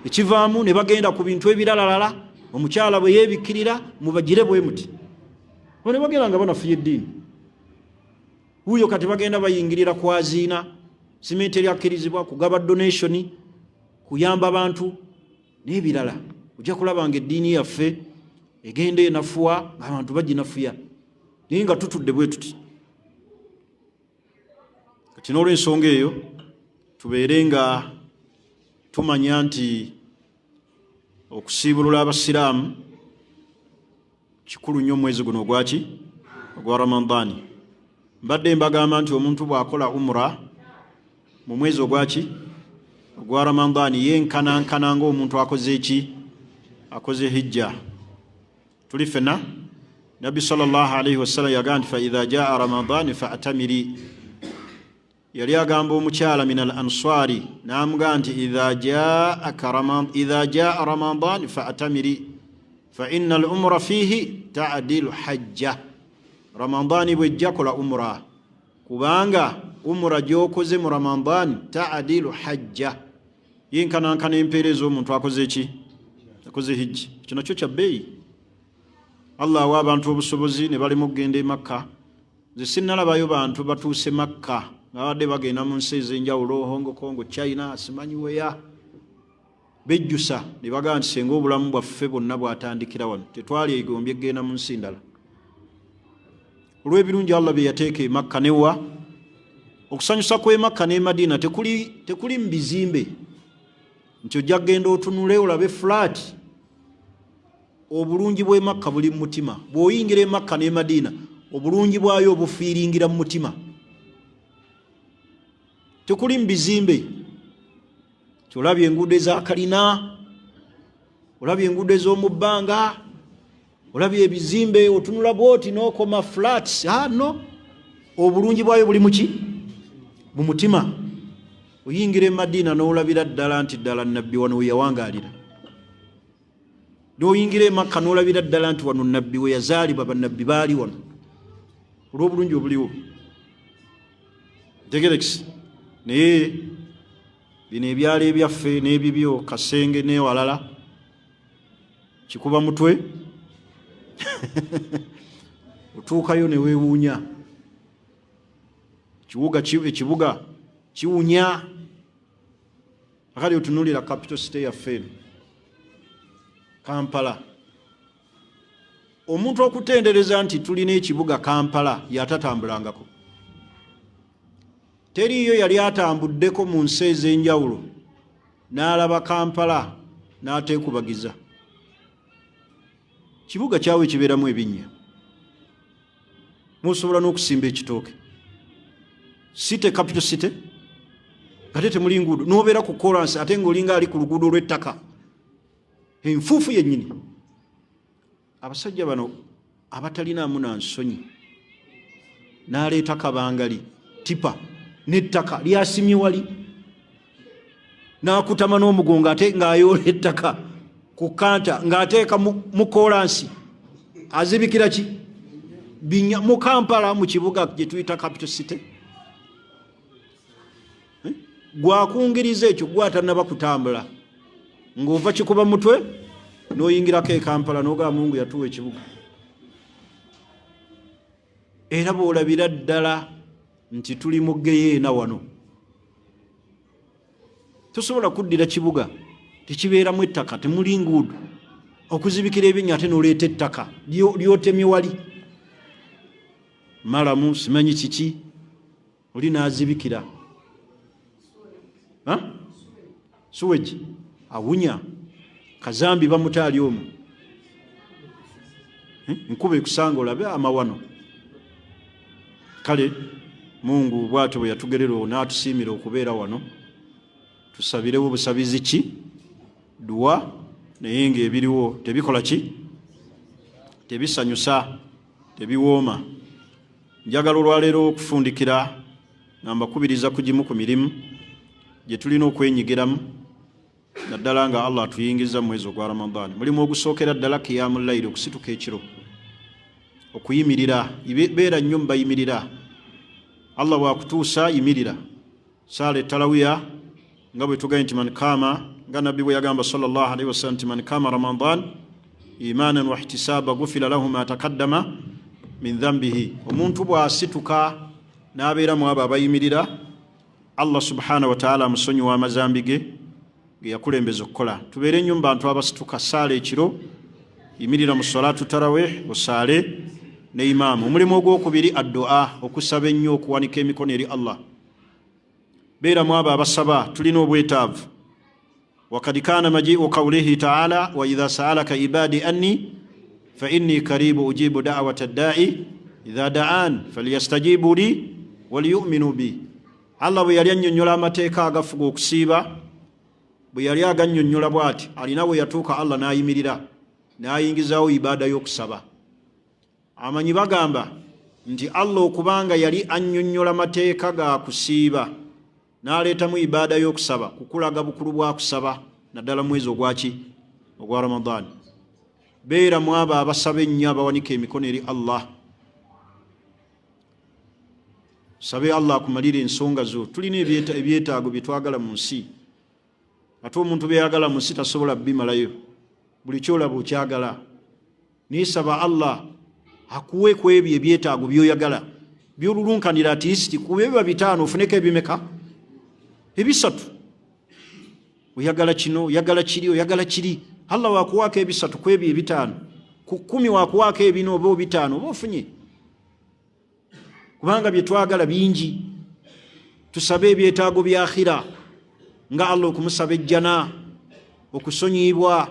Ekivaamu ne bagenda ku bintu ebiralalala. Omukyala bwe yeebikkirira mubagire bwe muti, ne bagenda nga banafuya eddiini. Wuuyo kati bagenda bayingirira kwaziina, simenti eryakkirizibwa, kugaba donation, kuyamba bantu n'ebirala. Ojja kulaba nga eddiini yaffe egenda enafuwa, ng'abantu baginafuya, naye nga tutudde bwe tuti. Kati n'olwensonga eyo tubeere nga tumanya nti okusiibulula abasiraamu kikulu nnyo omwezi guno ogwaki, ogwa Ramadani. Mbadde mbagamba nti omuntu bw'akola umra mu mwezi ogwaki, ogwa Ramadani, yenkanankana ng'omuntu akoze eki, akoze hijja. Tuli ffenna. Nabbi sallallahu alaihi wasallam yagamba nti faidha jaa Ramadani faatamiri. Yali agamba omukyala min al answari, n'amugamba nti idha jaa Ramadan faatamiri fa inna al umra fihi tadilu hajja. Ramadani bwejja, kola umra, kubanga umra gyokoze mu Ramadan tadilu hajja, yenkanankana empeera ez'omuntu akoze ki, akoze hijji. Ekyo nakyo kya bbeeyi. Allah awa abantu obusobozi ne balema okugenda e Makka. Nze sinnalabayo bantu batuuse Makka. Nga babadde bagenda mu nsi ez'enjawulo, Hong Kong, China, simanyi weya, bejjusa ne bagamba nti senga obulamu bwaffe bwonna bwatandikira wano, tetwali egombye kugenda mu nsi ndala olw'ebirungi Allah bye yateeka e Makka. Newa okusanyusa kw'e Makka n'e Madiina tekuli mu bizimbe nti ojja kugenda otunule olabe flat. Obulungi bw'e Makka buli mu mutima. Bw'oyingira e Makka n'e Madiina, obulungi bwayo obufiiringira mu mutima, tekuli mu bizimbe. Olabye enguudo ezakalina, olabye enguudo ez'omu bbanga, olabye ebizimbe, otunula bwoti n'okoma flats. Ah, no, obulungi bwayo buli muki? Mu mutima. Oyingira e Madiina n'olabira ddala nti ddala Nabbi wano we yawangaalira. N'oyingira e Makka n'olabira ddala nti wano Nabbi we yazaalibwa, bannabbi baali wano, olw'obulungi obuliwo. Ntegerekisi. Naye bino ebyalo ebyaffe n'ebibyo, Kasenge n'ewalala, kikuba mutwe, otuukayo ne weewuunya. Kibuga, ekibuga kiwunya. Akali otunuulira capital city yaffe eno Kampala, omuntu okutendereza nti tulina ekibuga Kampala yatatambulangako. Teriiyo yali atambuddeko mu nsi ez'enjawulo n'alaba Kampala n'ateekubagiza. Kibuga kyawe kibeeramu ebinnya, musobola n'okusimba ekitooke. City, capital city, ate temuli nguudo, n'obeera ku kolansi ate ng'olinga ali ku luguudo olw'ettaka, enfuufu yennyini. Abasajja bano abatalinamu na nsonyi, n'aleeta kabangali tipa n'ettaka lyasimye wali, n'akutama n'omugongo ate ng'ayoola ettaka ku kanta ng'ateeka mu kolansi, azibikira ki binya mu Kampala, mu kibuga gye tuyita capital city. Eh? Gwakungiriza ekyo gwatanaba kutambula, ng'ova kikuba mutwe n'oyingirako e Kampala n'ogamba Mungu yatuwa ekibuga. Era bw'olabira ddala nti tuli mu geyeena wano, tosobola kuddira kibuga tekibeeramu ettaka, temuli nguudo, okuzibikira ebinnya, ate n'oleeta ettaka lyotemye wali malamu, simanyi kiki, oli n'azibikira sewage awunya kazambi, bamutaali omwo. Nkuba ekusanga olabe amawano. Kale Mungu bwatyo bwe yatugerera, n'atusiimira okubeera wano. Tusabirewo busabizi ki duwa, naye ng'ebiriwo tebikola ki, tebisanyusa, tebiwooma. Njagala olwaleero okufundikira nga mbakubiriza ku gimu ku mirimu gye tulina okwenyigiramu, naddala nga Allah atuyingiza mu mwezi ogwa Ramadaani. Mulimu ogusookera ddala kiyamu layiri, okusituka ekiro, okuyimirira. Beera nnyo mubayimirira. Allah bwakutuusa, yimirira saala etalawiya, nga bwe tugambye nti man kama, nga Nabbi bwe yagamba sallallahu alaihi wasallam nti man kama Ramadan imanan wa ihtisaba gufira lahu ma takaddama min dhambihi. Omuntu bw'asituka n'abeera mu abo abayimirira, Allah subhanahu wataala amusonyiwa amazambi ge ge yakulembeza okukola. Tubeere nnyo mu bantu abasituka saala ekiro, yimirira mu salatu tarawih, osaale ne imaamu. Omulimu ogwokubiri, addua, okusaba ennyo, okuwanika emikono eri Allah. Beera mu abo abasaba, tulina obwetaavu. Wakad kana majiu qawlihi taala wa idha saalaka ibadi anni fa inni karibu ujibu dawata ddai idha daan falyastajibu li waliyuminu bi. Allah bwe yali annyonnyola amateeka agafuga okusiiba, bwe yali agannyonnyola bw'ati, alina bwe yatuuka Allah n'ayimirira n'ayingizaawo ibaada y'okusaba. Amanyi bagamba nti Allah okubanga yali annyonnyola mateeka ga kusiiba n'aleetamu ibaada y'okusaba, kukulaga bukulu bwa kusaba, naddala mwezi ogwaki, ogwa Ramadaani. Beera mu abo abasaba ennyo, abawanika emikono eri Allah. Sabe Allah akumalira ensonga zo. Tulina ebyetaago bye twagala mu nsi, ate omuntu byeyagala mu nsi tasobola bimalayo. Buli kyolaba okyagala, naye saba Allah akuwe ku ebyo ebyetaago byoyagala. Byolulunkanira at least kuba ebiba 5 ofuneko ebimeka? 3. Oyagala kino, oyagala kiri, oyagala kiri. Allah wakuwaako 3 ku ebyo 5. Ku 10 wakuwaako 4 oba 5 oba ofunye. Kubanga bye twagala bingi. Tusabe ebyetaago bya akhira nga Allah okumusaba ejjana, okusonyiyibwa,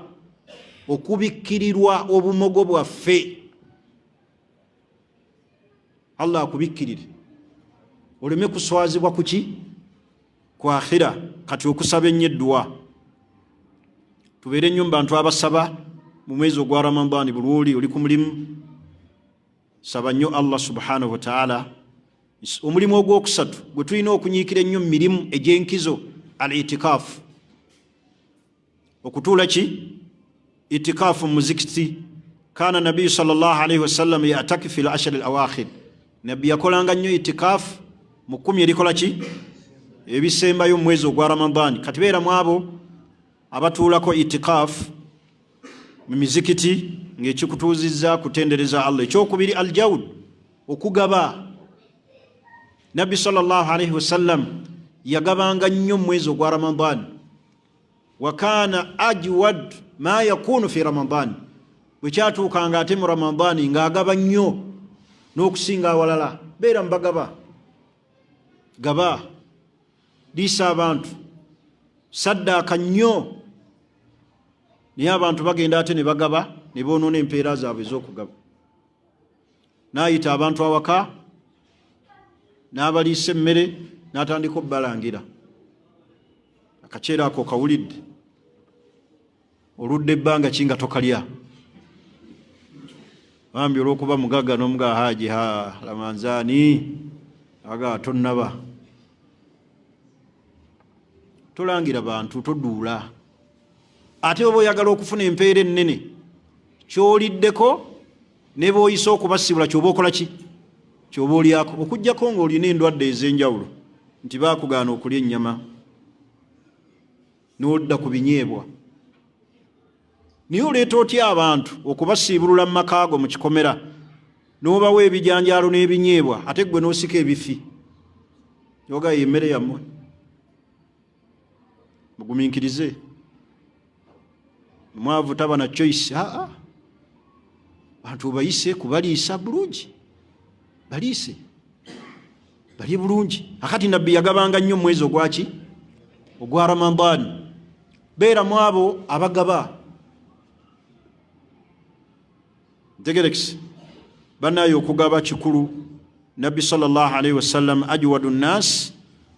okubikkirirwa obumogo bwaffe. Allah akubikkirire oleme kuswazibwa kuki? Ku akhira. Kati okusaba ennyo edduwa, tubeere nnyo mu bantu abasaba mu mwezi ogwa Ramadhani. Buli lw'oli oli ku mulimu, saba nnyo Allah subhanahu wa ta'ala. Omulimu ogwokusatu gwe tulina okunyiikira ennyo mu mirimu egy'enkizo, al-itikaafu, okutuula ki? Itikaafu mu muzikiti. Kana nabiyu sallallahu alaihi wasallam yatakifu fil ashri al-awakhir, nabbi yakolanga nnyo itikaafu mu 10 erikola ki? Ebisembayo mu mwezi ogwa Ramadhani. Kati beera mu abo abatuulako itikaafu mu mizikiti ng'ekikutuuzizza kutendereza Allah. Ekyokubiri, aljawud, okugaba. Nabbi sallallahu alaihi wasallam yagabanga nnyo mu mwezi ogwa Ramadhani. Wa kana ajwad ma yakunu fi Ramadhani, bwe kyatuukanga ate mu Ramadhani ng'agaba nnyo n'okusinga awalala. Beera mu bagaba, gaba, liisa abantu, saddaaka nnyo. Naye abantu bagenda ate ne bagaba ne boonoona empeera zaabwe ez'okugaba. N'ayita abantu awaka n'abaliisa emmere n'atandika obbalangira. Akaceera ako kawulidde, oludde ebbanga ki nga tokalya? Bambi olw'okuba mugagga n'omuga haji ha Ramanzaani aga tonnaba. Tolangira bantu, toduula. Ate oba oyagala okufuna empeera ennene, ky'oliddeko ne bw'oyise okubasibula ky'oba okola ki? Ky'oba olyako, okuggyako ng'olina endwadde ez'enjawulo nti baakugaana okulya ennyama n'odda ku binyeebwa. Naye oleeta otya abantu okubasiibulula mu maka go mu kikomera n'obawa ebijanjaalo n'ebinyeebwa ate ggwe n'osika ebifi? Yoga emmere yammwe, mugumiikirize. Mwavu taba na choice. Aa, bantu obayise kubaliisa bulungi, baliise balye bulungi. Akati nabbi yagabanga nnyo mwezi ogwaki? Ogwa Ramadhani. Beera mu abo abagaba. Ntegerekise bannaye, okugaba kikulu. Nabbi sallallahu alaihi wasallam ajwadu nnas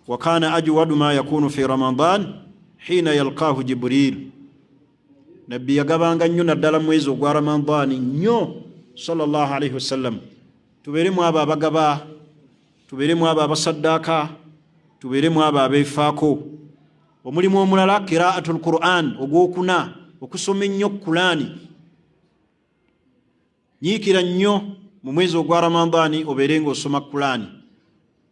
wa kana ajwadu ma yakunu fi Ramadan hina yalqahu Jibril. Nabbi yagabanga nnyo naddala mwezi ogwa Ramadhani nnyo sallallahu alaihi wasallam. Tubeere mu abo abagaba, tubeere mu abo abasaddaaka, tubeere mu abo abeefaako. Omulimu omulala, qiraatul Quran, ogwokuna, okusoma ennyo Kulaani. Nyiikira nnyo mu mwezi ogwa Ramadhani obeere ng'osoma Kulaani,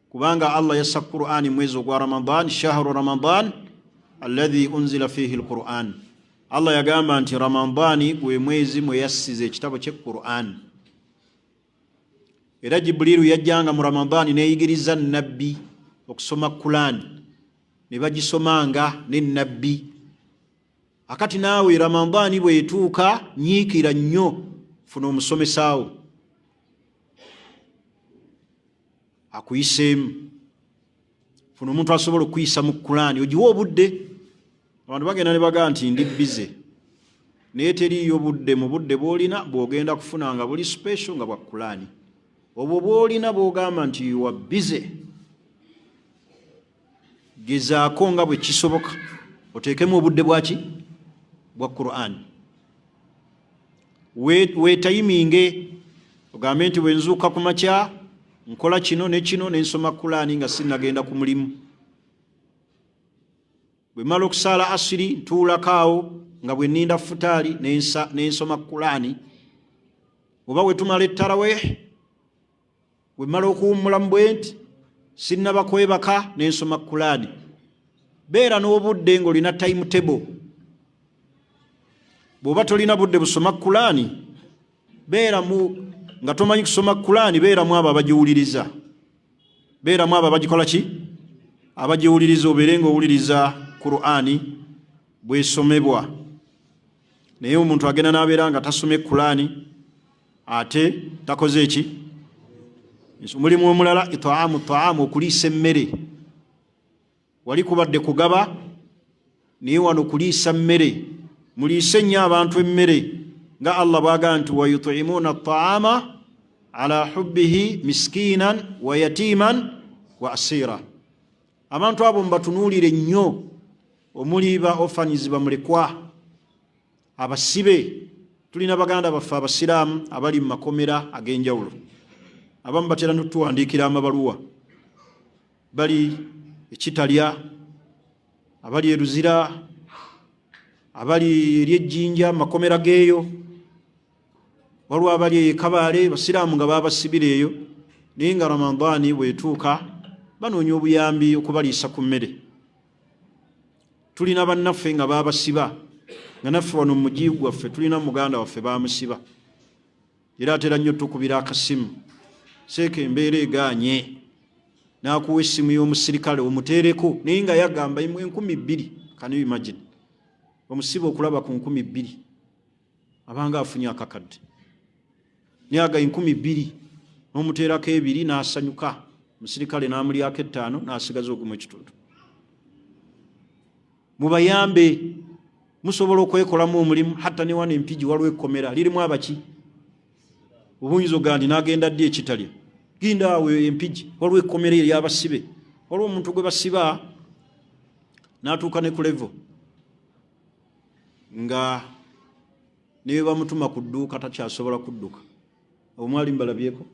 kubanga Allah yassa Qur'ani mwezi ogwa Ramadan, shahru Ramadan alladhi unzila fihi alquran. Allah yagamba nti Ramadhani gwe mwezi mwe yassiza ekitabo kye Qur'an. Era Jibuliru yajjanga mu Ramadhani n'eyigiriza nabbi okusoma Kulaani, ne bagisomanga ne nabbi. Akati naawe Ramadhani bw'etuuka nyiikira nnyo, funa omusomesaawo akuyiseemu, funa omuntu asobola okuyisa mu Kulaani, ogiwe obudde. Abantu bagenda ne bagamba nti ndi bize, naye teriiyo budde. Mu budde bw'olina bw'ogenda kufuna nga buli special nga bwa Kulaani, obwo bw'olina bw'ogamba nti wa bize, gezaako nga bwe kisoboka oteekemu obudde bwaki? Bwa Qur'an. Weetayiminge ogambe nti bwe nzuuka ku makya nkola kino ne kino ne nsoma Kulaani nga sinnagenda ku mulimu. Bwe mmala okusaala asiri ntuulako awo nga bwe nninda futaali ne nsoma Kulaani. Oba bwe tumala ettaraweeh, bwe mmala okuwummulamu bwe nti sinnaba kwebaka ne nsoma Kulaani. Beera n'obudde ng'olina time table. Bw'oba tolina budde busoma Kulaani, beera mu nga tomanyi kusoma Kulaani, beeramu abo abagiwuliriza. Beeramu abo abagikola ki, abagiwuliriza, obeere nga owuliriza Qur'ani bwesomebwa. Naye omuntu agenda n'abeera nga tasomye Qur'ani ate takoze eki. Omulimu omulala itaamu taamu, okuliisa emmere. Wali kubadde kugaba, naye wano kuliisa mmere. Muliise nnyo abantu emmere, nga Allah bw'agamba nti wayutimuuna taama ala hubbihi miskinan wa yatiman wa asira. Abantu abo mubatunuulire nnyo, omuli ba orphans, bamulekwa, abasibe. Tulina baganda baffe abasiraamu abali mu makomera ag'enjawulo, abamu batera notuwandiikira amabaluwa, bali ekitalya, abali eruzira, abali eri ejjinja makomera geeyo, waliwo abali eyo ekabaale, basiraamu nga babasibira eyo, naye nga Ramadaani bwetuuka banoonya obuyambi okubaliisa ku mmere. Tulina bannaffe nga babasiba, nga naffe wano mu mugi gwaffe tulina muganda waffe bamusiba, era atera nnyo tukubira akasimu, seeka embeera egaanye, n'akuwa essimu y'omusirikale omuteereko, naye nga yagamba 2000. Can you imagine omusiba okulaba ku 2000 abanga afunye akakadde? Naye aga 2000 n'omuteerako 2 n'asanyuka, omusirikale n'amulyako 5 n'asigaza ogumu ekitundu. Mubayambe, musobola okwekolamu omulimu. Hatta ne wano Empigi waliwo ekkomera lirimu abaki, obuyinza ogaa nti n'agenda ddi ekitalya, genda awo Empigi waliwo ekkomera eryabasibe. Waliwo omuntu gwe basiba n'atuuka ne ku level nga ne bamutuma ku dduuka takyasobola kudduka. Omwali mbalabyeko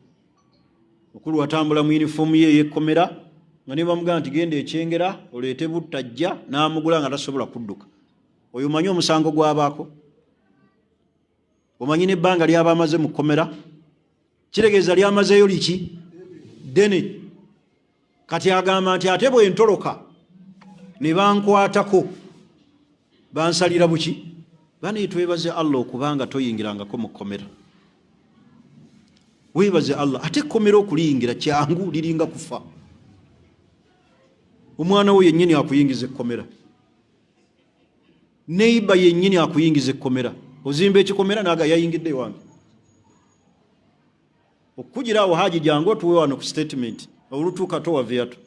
mukulu atambula mu yunifoomu ye ey'ekkomera, nga ne bamugamba nti genda ekyengera oleete buttajja, n'amugula, nga tasobola kudduka. Oyo omanyi omusango gwabaako, omanyi n'ebbanga lyaba amaze mu kkomera, kitegeeza lyamazeeyo liki ddene. Kati agamba nti ate bwe ntoloka ne bankwatako bansalira buki. Bane, twebaze Allah okubanga toyingirangako mu kkomera, weebaze Allah. Ate ekkomera okuliyingira kyangu, liringa kufa. Omwana wo yennyini akuyingiza ekkomera, neiba yennyini akuyingiza ekkomera, ozimba ekikomera naga yayingidde ewange okukugira awo. Haji, jangu otuwe wano ku statement. Olutuuka toa viatu,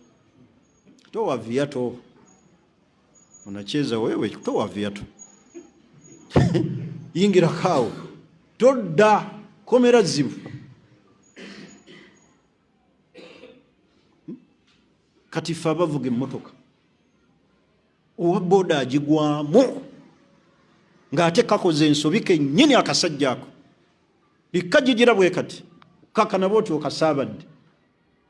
toa viatu, unacheza wewe, toa viatu, yingirako awo, todda. Komera zibu. Kati ffe abavuga emmotoka, owa boda agigwamu ng'ate kakoze ensobi kennyini, akasajja ako likajigira bwe kati kakana bwoti okasaabadde,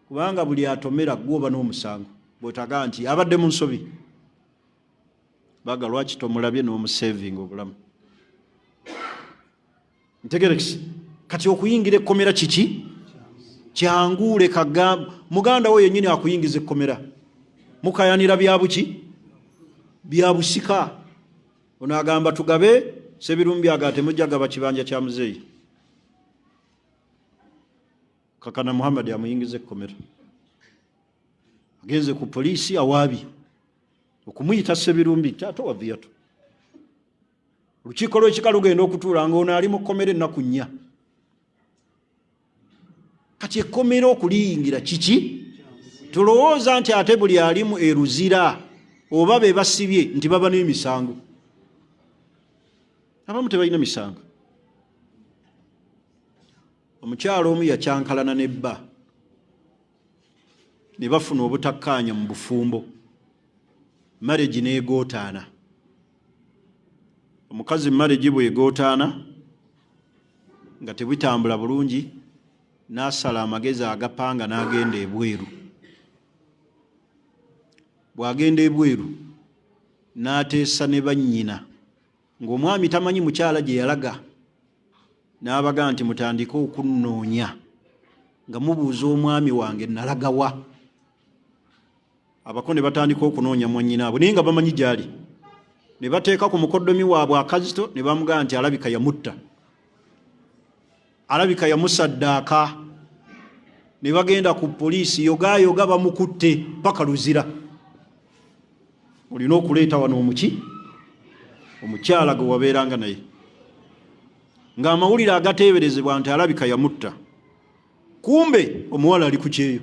kubanga buli atomera gwoba n'omusango bw'otagaa nti abadde mu nsobi, baga lwaki tomulabye n'omusevinga obulamu. Ntegerekisi kati okuyingira ekkomera kiki kyangu, leka muganda wo yennyini akuyingiza ekkomera, mukayanira byabuki, bya busika. Ono agamba tugabe, Sebirumbi aga temujja gaba kibanja kya muzeeyi. Kakana Muhammad amuyingiza ekkomera, agenze ku poliisi awaabi okumuyita Sebirumbi toa viatu. Olukiiko lw'ekika lugenda okutuula nga ono ali mu kkomera ennaku 4. Kati ekkomera okuliyingira kiki? Tulowooza nti ate buli alimu eruzira oba be basibye nti baba n'emisango. Abamu tebalina misango. Omukyalo omu yakyankalana ne bba ne bafuna obutakkaanya mu bufumbo, marriage n'egootaana. Omukazi marriage bw'egootaana nga tebitambula bulungi, n'asala amagezi agapanga n'agenda ebweru. Bw'agenda ebweru n'ateesa ne bannyina, ng'omwami tamanyi mukyala gye yalaga, n'abaga nti mutandike okunnoonya nga mubuuza omwami wange nalagawa. Abako ne batandika okunoonya mwannyinaabwe, naye nga bamanyi gy'ali, ne bateeka ku mukoddomi waabwe akazito, ne bamugamba nti alabika yamutta, alabika yamusaddaaka. Ne bagenda ku poliisi, yogayoga bamukutte paka Luzira. Olina okuleeta wano omuki omukyala gwe wabeeranga naye, ng'amawulire agateeberezebwa nti alabika yamutta. Kumbe omuwala ali ku kyeyo,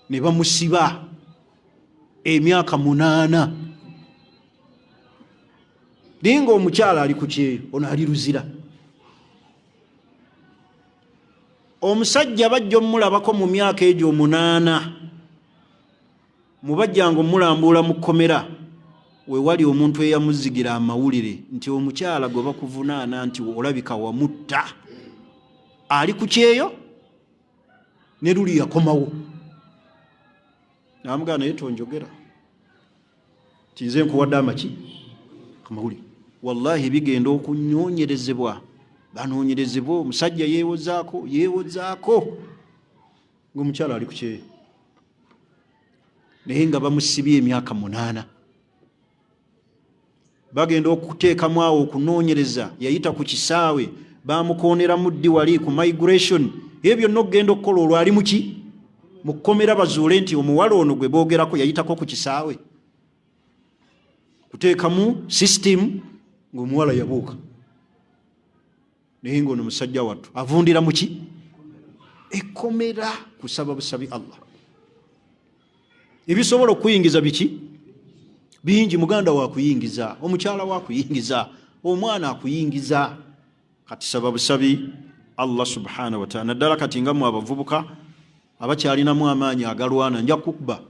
ne bamusiba emyaka 8, naye ng'omukyala ali ku kyeyo, ono ali Luzira. Omusajja bajja omulabako mu myaka egyo 8, mubajjanga omulambuula mu kkomera, wewali omuntu eyamuzigira amawulire nti omukyala gwe bakuvunaana nti olabika wamutta ali ku kyeyo, ne luli yakomawo. Namugamba, naye tonjogera ti nze nkuwadde amaki amawulire. Wallahi bigenda okunyonyerezebwa, banoonyerezebwa. Omusajja yeewozaako yeewozaako ng'omukyala ali ku kyeyo, naye nga bamusibye emyaka 8. Bagenda okuteekamu awo okunoonyereza, yayita ku kisaawe, bamukooneramu ddi wali ku migration, ebyo byonna okugenda okukola olwo ali muki mu kkomera, bazuule nti omuwala ono gwe boogerako yayitako ku kisaawe, kuteekamu system ng'omuwala yabuuka, naye ng'ono musajja wattu avundira muki ekkomera. Kusaba busabi Allah. Ebisobola okuyingiza biki bingi. Muganda wakuyingiza, omukyala wakuyingiza, omwana akuyingiza. Kati saba busabi Allah subhanahu wataala, naddala kati nga mu abavubuka abakyalinamu amaanyi agalwana. Nja kukuba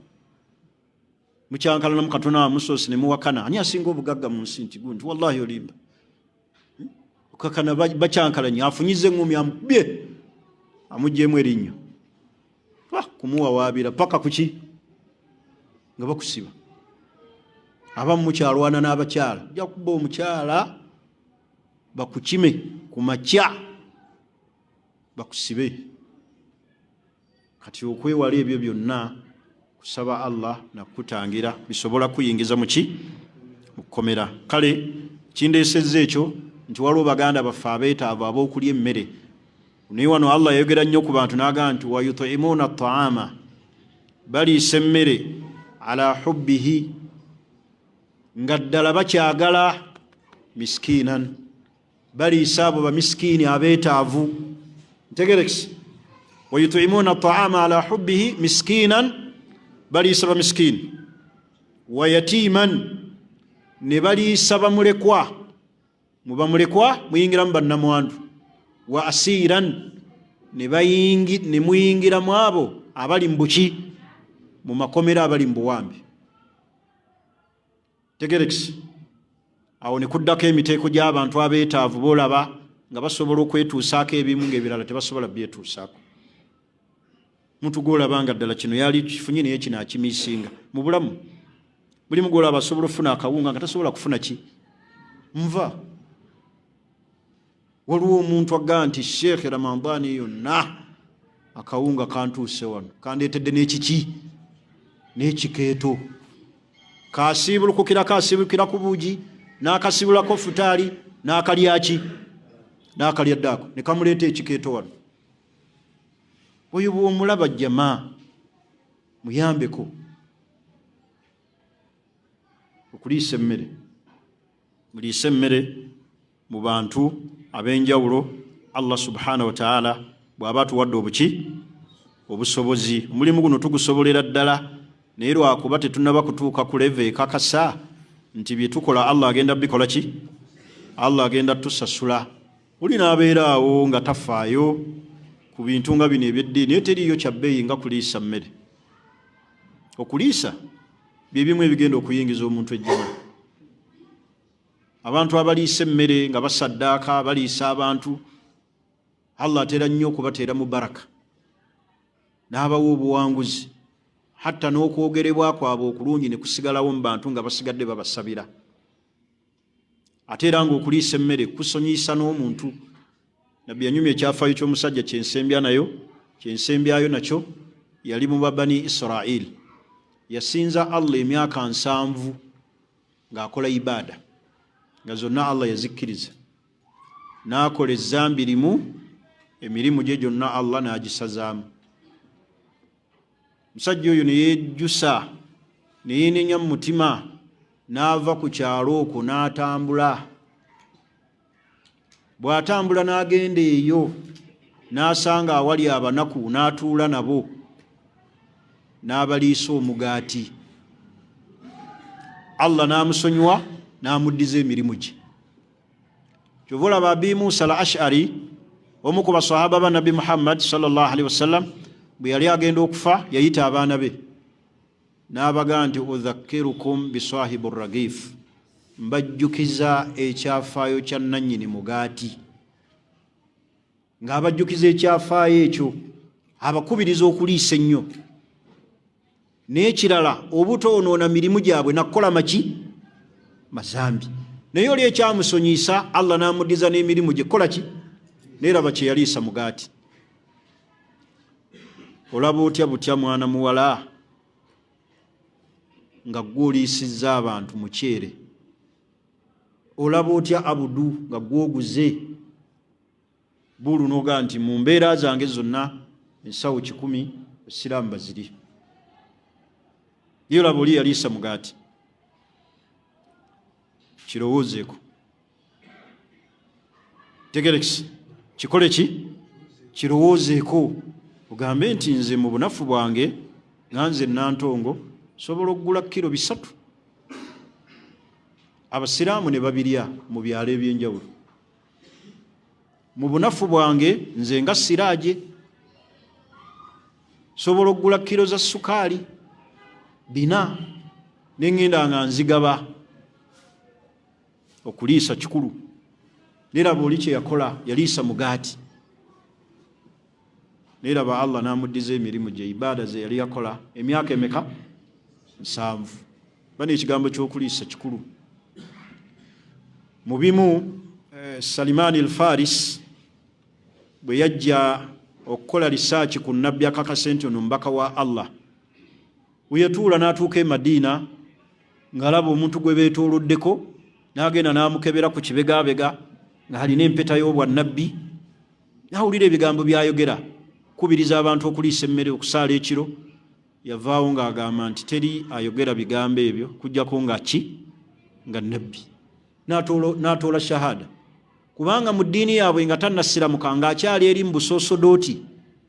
mukyankalanamu katono, amusoose ne muwakana ani asinga obugagga mu nsi, nti gundi, wallahi olimba. Okakana bakyankalanye, afunyiza eŋŋumi, amukubye, amugyemu erinnyo, kumuwawaabira paka kuki nga bakusiba. Abamu mukyalwana n'abakyala, ojja kuba omukyala bakukime ku makya bakusibe. Kati okwewala ebyo byonna, kusaba Allah nakutangira bisobola kuyingiza muki mu kkomera. Kale kindeesezza ekyo nti waliwo baganda baffe abeetaavu ab'okulya emmere, naye wano Allah yayogera nnyo ku bantu n'agamba nti wayutimuuna taama, baliisa emmere, ala hubbihi, nga ddala bakyagala, miskiinan, baliisa abo bamisikiini abeetaavu. Ntegerekisi, wayutimuuna taama ala hubbihi miskiinan, baliisa bamisikiini, wa yatiiman, ne baliisa bamulekwa, mu bamulekwa muyingiramu bannamwandu, wa asiiran, ne muyingiramu abo abali mu buki mu makomera, abali mu buwambi. Tegerekisi, awo ne kuddako emiteeko gy'abantu abeetaavu boolaba nga basobola okwetuusaako ebimu, ng'ebirala tebasobola byetuusaako. Muntu gwolaba nga ddala kino yali kifunye, naye kino akimisinga mu bulamu. Mulimu gwolaba asobola okufuna akawunga nga tasobola kufuna ki nva. Waliwo omuntu agamba nti, "Sheekhe, Ramadhaani yonna akawunga kantuuse wano, kandeetedde n'ekiki n'ekikeeto." Kasiibulukukirako, asiibulukira ku buugi n'akasibulako futaali n'akalyaki n'akalya ddaako, ne kamuleeta ekikeeto wano. Oyo bw'omulaba, jama, muyambeko okuliisa emmere. Muliise emmere mu bantu ab'enjawulo, Allah subhanahu wataala bw'aba atuwadde obuki obusobozi. Omulimu guno tugusobolera ddala, naye lwakuba tetunaba kutuuka ku level ekakasa nti bye tukola Allah agenda bikola ki, Allah agenda tusasula. Oli n'abeera awo nga tafaayo ku bintu nga bino ebyeddiini, naye teriiyo kya bbeeyi nga kuliisa mmere. Okuliisa bye bimu ebigenda okuyingiza omuntu ejjana. Abantu abaliisa emmere nga basaddaaka, baliisa abantu, Allah atera nnyo okubateera mu baraka n'abawa obuwanguzi, hatta n'okwogerebwa kwabwe okulungi ne kusigalawo mu bantu nga basigadde babasabira. Ate era ng'okuliisa emmere kusonyiyisa n'omuntu. Nabbi yanyumya ekyafaayo ky'omusajja kyensembya nayo, kyensembyayo nakyo. Yali mu babani Israil, yasinza Allah emyaka 70 ng'akola ibaada nga zonna Allah yazikkiriza, n'akola ezambi limu. Emirimu gye gyonna Allah n'agisazaamu. Musajja oyo ne yejjusa, ne yeenenya mu mutima, n'ava ku kyalo okwo n'atambula. Bw'atambula n'agenda eyo, n'asanga awali abanaku, n'atuula nabo, n'abaliisa omugaati. Allah n'amusonyiwa, n'amuddiza emirimu gye. Kyova olaba Abi Musa al Ashari, omu ku basahaba ba Nabbi Muhammad sallallahu alaihi wasallam, bwe yali agenda okufa yayita abaana be n'abagaa nti udhakirukum bisahibu ragif, mbajjukiza ekyafaayo kya nannyini mugaati. Ng'abajjukiza ekyafaayo ekyo, abakubiriza okuliisa ennyo. N'ekirala, obutoonoona mirimu gyabwe nakukola maki mazambi. Naye oli ekyamusonyiisa Allah n'amuddiza n'emirimu gye kukola ki, naye raba kye yaliisa mugaati. Olaba otya butya mwana muwala nga ggwe oliisizza abantu muceere? Olaba otya Abudu nga gwoguze buulu nogaa nti mu mbeera zange zonna ensawo 100 osiraamu baziri? Naye olaba oli yaliisa mugaati. Kirowoozeeko, tegerekisi, kikole ki, kirowoozeeko, ogambe nti nze mu bunafu bwange nga nze Nantongo sobola okugula kiro 3 abasiraamu ne babirya mu byalo ebyenjawulo. Mu bunafu bwange nze nga Siraaje sobola okugula kiro za sukaali 4 neŋŋenda nga nzigaba. Okuliisa kikulu. Neraba oli kye yakola, yaliisa mugaati, neraba Allah n'amuddiza emirimu gye, ibaada ze yali yakola emyaka emeka? 7. Bano ekigambo ky'okuliisa kikulu. Mu bimu Salimani al-Faris bwe yajja okukola lisaaki ku nabbi akakase nti ono mubaka wa Allah, we yatuula n'atuuka e Madiina ng'alaba omuntu gwe beetooloddeko, n'agenda n'amukebera ku kibegabega ng'alina empeta y'obwannabbi, n'awulira ebigambo by'ayogera kubiriza abantu okuliisa emmere, okusaala ekiro. Yavaawo ng'agamba nti teri ayogera bigambo ebyo kujjako nga ki, nga nabbi. N'atoola shahada, kubanga mu ddiini yaabwe nga tannasiramuka, ng'akyali eri mu busoosodooti,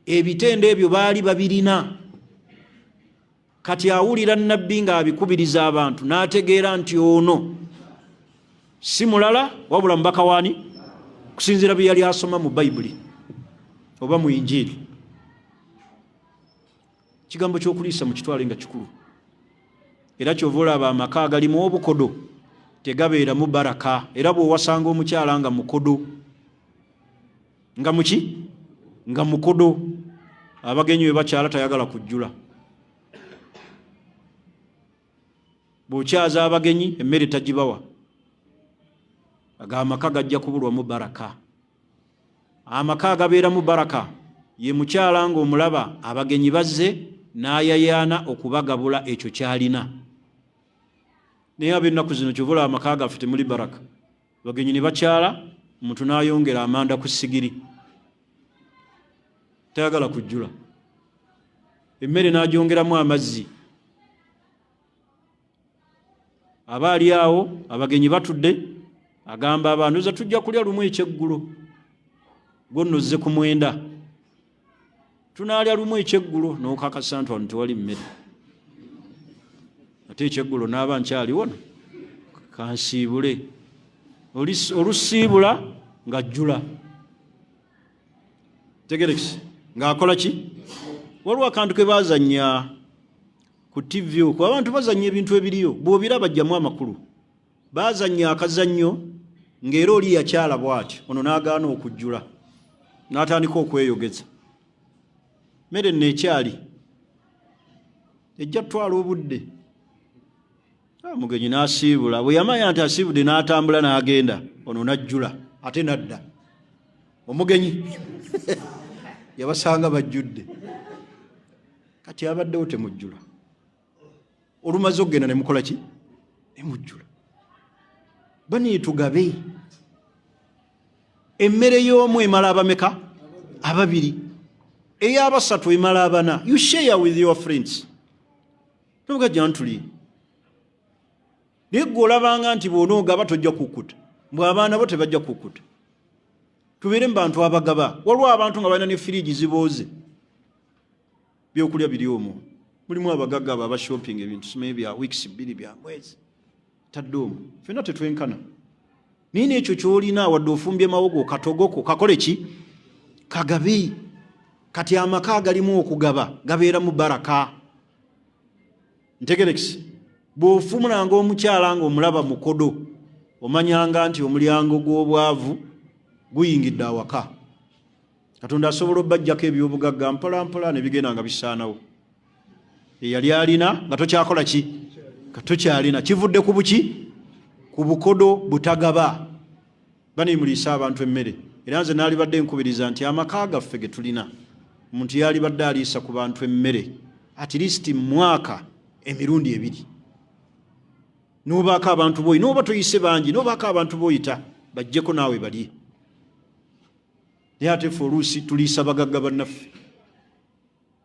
ebitendo ebyo baali babirina. Kati awulira nabbi ng'abikubiriza abantu, n'ategeera nti ono si mulala wabula mubaka waani, kusinziira bye yali asoma mu Bayibuli oba mu Injiiri. Ekigambo ky'okuliisa mukitwale nga kikulu. Era kyova olaba amaka agalimu obukodo tegabeeramu baraka. Era bw'owasanga omukyala nga mukodo, nga muki, nga mukodo, abagenyi we bakyala tayagala kujjula. Bw'okyaza abagenyi emmere tagibawa, aga amaka gajja kubulwamu baraka. Amaka agabeeramu baraka ye mukyala ng'omulaba abagenyi bazze n'ayayaana okubagabula ekyo ky'alina. Naye ab'ennaku zino kyova olaba amaka gaffe temuli baraka. Abagenyi ne bakyala, omuntu n'ayongera amanda ku sigiri, tayagala kujjula, emmere n'agyongeramu amazzi. Aba ali awo, abagenyi batudde, agamba abantu za tujja kulya lumu ekyeggulo, gwonno ozze ku 9, tunaalya lumu ekyeggulo. N'okakasa nti wano tewali mmere, ate ekyeggulo n'aba nkyali wano kansiibule. Olusiibula ng'ajjula, tegerekisi ng'akola ki. Waliwo akantu ke baazannya ku TV okwo, abantu bazannya ebintu ebiriyo, bw'obiraba jjamu amakulu. Baazannya akazannyo ng'era oli yakyala bw'ati, ono n'agaana okujjula, n'atandika okweyogeza, mmere nno ekyali ejja tutwala obudde. Omugenyi n'asiibula, bwe yamanya nti asiibudde n'atambula n'agenda, ono n'ajjula ate n'adda. Omugenyi yabasanga bajjudde. Kati abaddewo temujjula, olumaze okugenda ne mukola ki, ne mujjula. Baniye tugabe emmere y'omu emala abameka? Ababiri. Eyabasatu emala abana. You share with your friends, tobuga jantuli. Naye gwe olabanga nti bw'onoogaba tojja kukkuta, mbwe abaana bo tebajja kukkuta. Tubeere mu bantu abagaba. Waliwo abantu nga balina ne firiigi zibooze, byokulya biri omwo. Mulimu abagagga abo aba shopping ebintu simanyi bya weeks 2, bya mwezi, tadde omwo. Fenna tetwenkana, naye nekyo kyolina, wadde ofumbye mawogo katogoko, kakole ki? Kagabe. Kati amaka agalimu okugaba gabeeramu baraka. Ntegerekisi, bw'ofumulanga omukyala ng'omulaba mukodo, omanyanga nti omulyango gw'obwavu guyingidde awaka. Katonda asobola obbajjako ebyobugagga mpola mpola ne bigenda nga bisaanawo. Eyali alina nga tokyakola ki? Nga tokyalina. Kivudde ku buki? Ku bukodo, butagaba. Banimuliisa abantu emmere. Era nze naalibadde nkubiriza nti amaka gaffe ge tulina, omuntu yalibadde aliisa ku bantu emmere at least mwaka emirundi ebiri, nobaako abantu boyi, noba toyise bangi, nobaako abantu boyita bajjeko naawe balye. Naye ate ffe oluusi tuliisa bagagga bannaffe.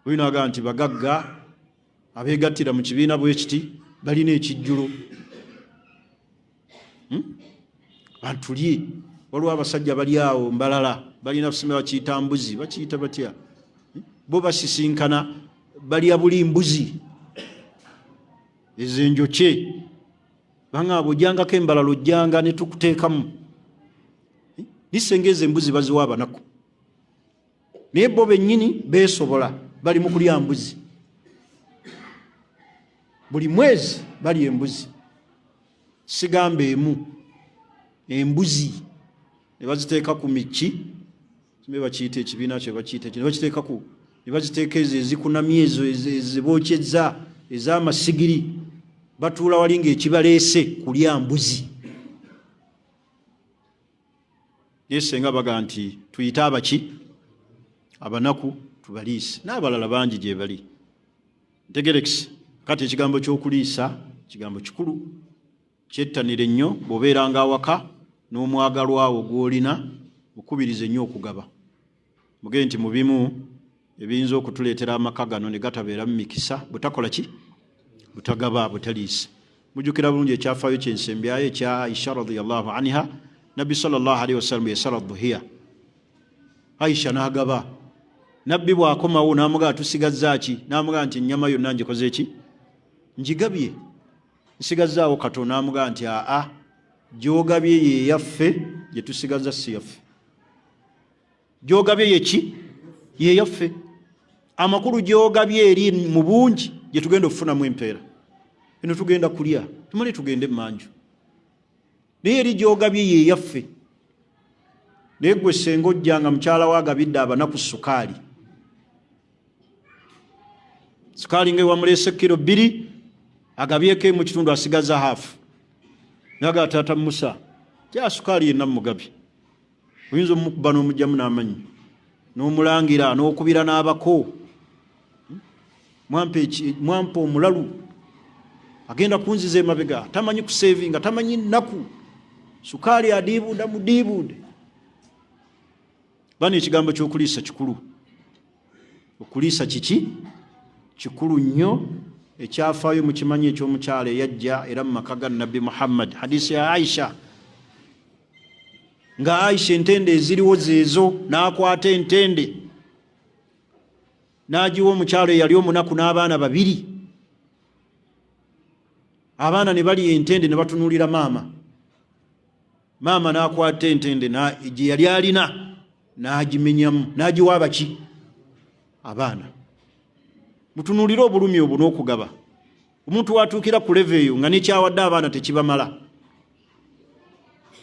Oyo nagaa nti bagagga abeegattira mu kibiina bwe kiti balina ekijjulo. Antulye. Waliwo abasajja bali awo mbalala balina sima, bakiyita mbuzi, bakiyita batya? Bo basisinkana balya buli mbuzi ezo enjokye. Banga bwojjangako embalala, ojjanga ne tukuteekamu nisenga. Ezo embuzi baziwa abanaku, naye bo bennyini beesobola, bali mu kulya mbuzi buli mwezi, balya embuzi. Sigamba emu, embuzi ne baziteeka ku miki, simbe bakiyita ekibiina kye bakiyita ne bakiteeka ku, ne baziteeka ezo ezikunamye, ezo ezibookyezza ez'amasigiri. Batuula wali ng'ekibaleese kulya mbuzi. Naye senga baga nti tuyite abaki? Abanaku, tubaliise, n'abalala bangi gye bali. Ntegerekisi, kati ekigambo ky'okuliisa kigambo kikulu, kyettanire nnyo. Bw'obeeranga awaka n'omwagalwawo gw'olina, mukubirize nnyo okugaba. Mugende nti mu bimu ebiyinza okutuleetera amaka gano ne gatabeeramu mikisa, butakola ki? Butagaba, butaliisa. Mujjukira bulungi ekyafaayo kyensembyayo ekya Aisha radiyallahu anha. Nabbi sallallahu alaihi wasallam yasala duhiya, Aisha n'agaba. Nabbi bw'akomawo n'amugamba, "Tusigazza ki?" N'amugamba nti, "Ennyama yonna ngikoze ki? Ngigabye, nsigazzaawo katono." N'amugamba nti, "Aa, gy'ogabye yeyaffe, gye tusigaza si yaffe. Gy'ogabye yeki? Yeyaffe." Amakulu, gy'ogabye eri mu bungi gye tugenda okufunamu empeera. Eno tugenda kulya tumale tugende emanju, naye eri gy'ogabye yeyaffe. Naye gwe senga ojja nga mukyala we agabidde abanaku sukaali, sukaali nga ewamuleese kiro 2, agabyeko emu kitundu, asigaza half. Naga, "Taata Musa, kya sukaali yenna mugabye." Oyinza omukuba n'omugjamu n'amannyo n'omulangira n'okubira n'abako, "Mwampa omulalu agenda kunziza emabega, tamanyi kusevinga, tamanyi nnaku, sukaali adiibuuda mudiibuude." Bano, ekigambo ky'okuliisa kikulu. Okuliisa kiki? Kikulu nnyo. Ekyafaayo mukimanyi ekyomukyala eyajja era mu maka ga Nabbi Muhammad, hadisi ya Aisha, nga Aisha entende eziriwo zeezo, n'akwata entende n'agiwa omukyalo eyali omunaku n'abaana babiri. Abaana ne balya entende ne batunuulira maama. Maama n'akwata entende gye yali alina n'agimenyamu n'agiwa abaki? Abaana. Mutunuulire obulumi obwo n'okugaba. Omuntu watuukira ku level eyo nga nekyawadde abaana tekibamala,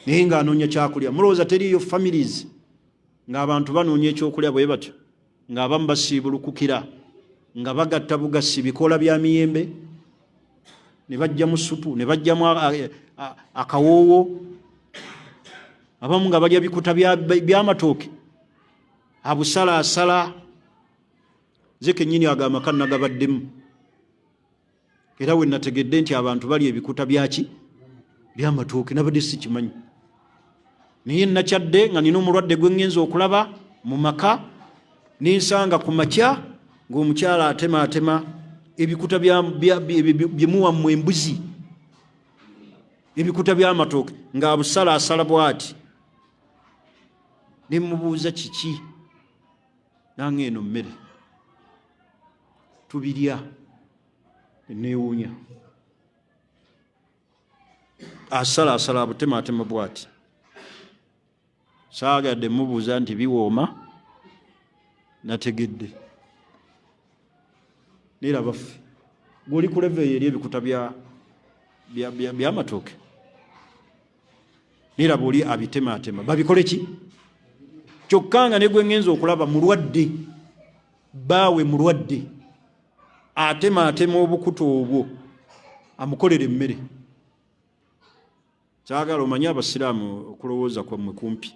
naye ng'anoonya kyakulya. Mulowooza teriiyo families ng'abantu banoonya ekyokulya bwe batyo, ng'abamu basiibulukukira nga bagatta bugasi bikoola bya miyembe ne bajjamu supu ne bajjamu akawoowo, abamu nga balya bikuta by'amatooke abusalaasala? Nze kennyini ago amaka nagabaddemu, era we nategedde nti abantu balya ebikuta byaki? Byamatooke. Nabadde sikimanyi, naye nakyadde nga nina omulwadde gwe ŋŋenza okulaba mu maka. Nensanga ku makya ng'omukyala atemaatema ebikuta byemuwammwe embuzi, ebikuta by'amatooke ng'abusala asala bwati. Nemubuuza kiki, nange eno mmere tubirya. Newuunya, asala asala abutemaatema bwati. Saagadde mubuuza nti biwooma, nategedde neera baffe gwoli ku level eyo eri ebikuta by'amatooke, neeraba oli abitemaatema babikole ki? Kyokka nga ne gwe ngenza okulaba mulwadde, bbaawe mulwadde, atemaatema obukuta obwo amukolera emmere. Kyagala omanye abasiraamu okulowooza kwammwe kumpi.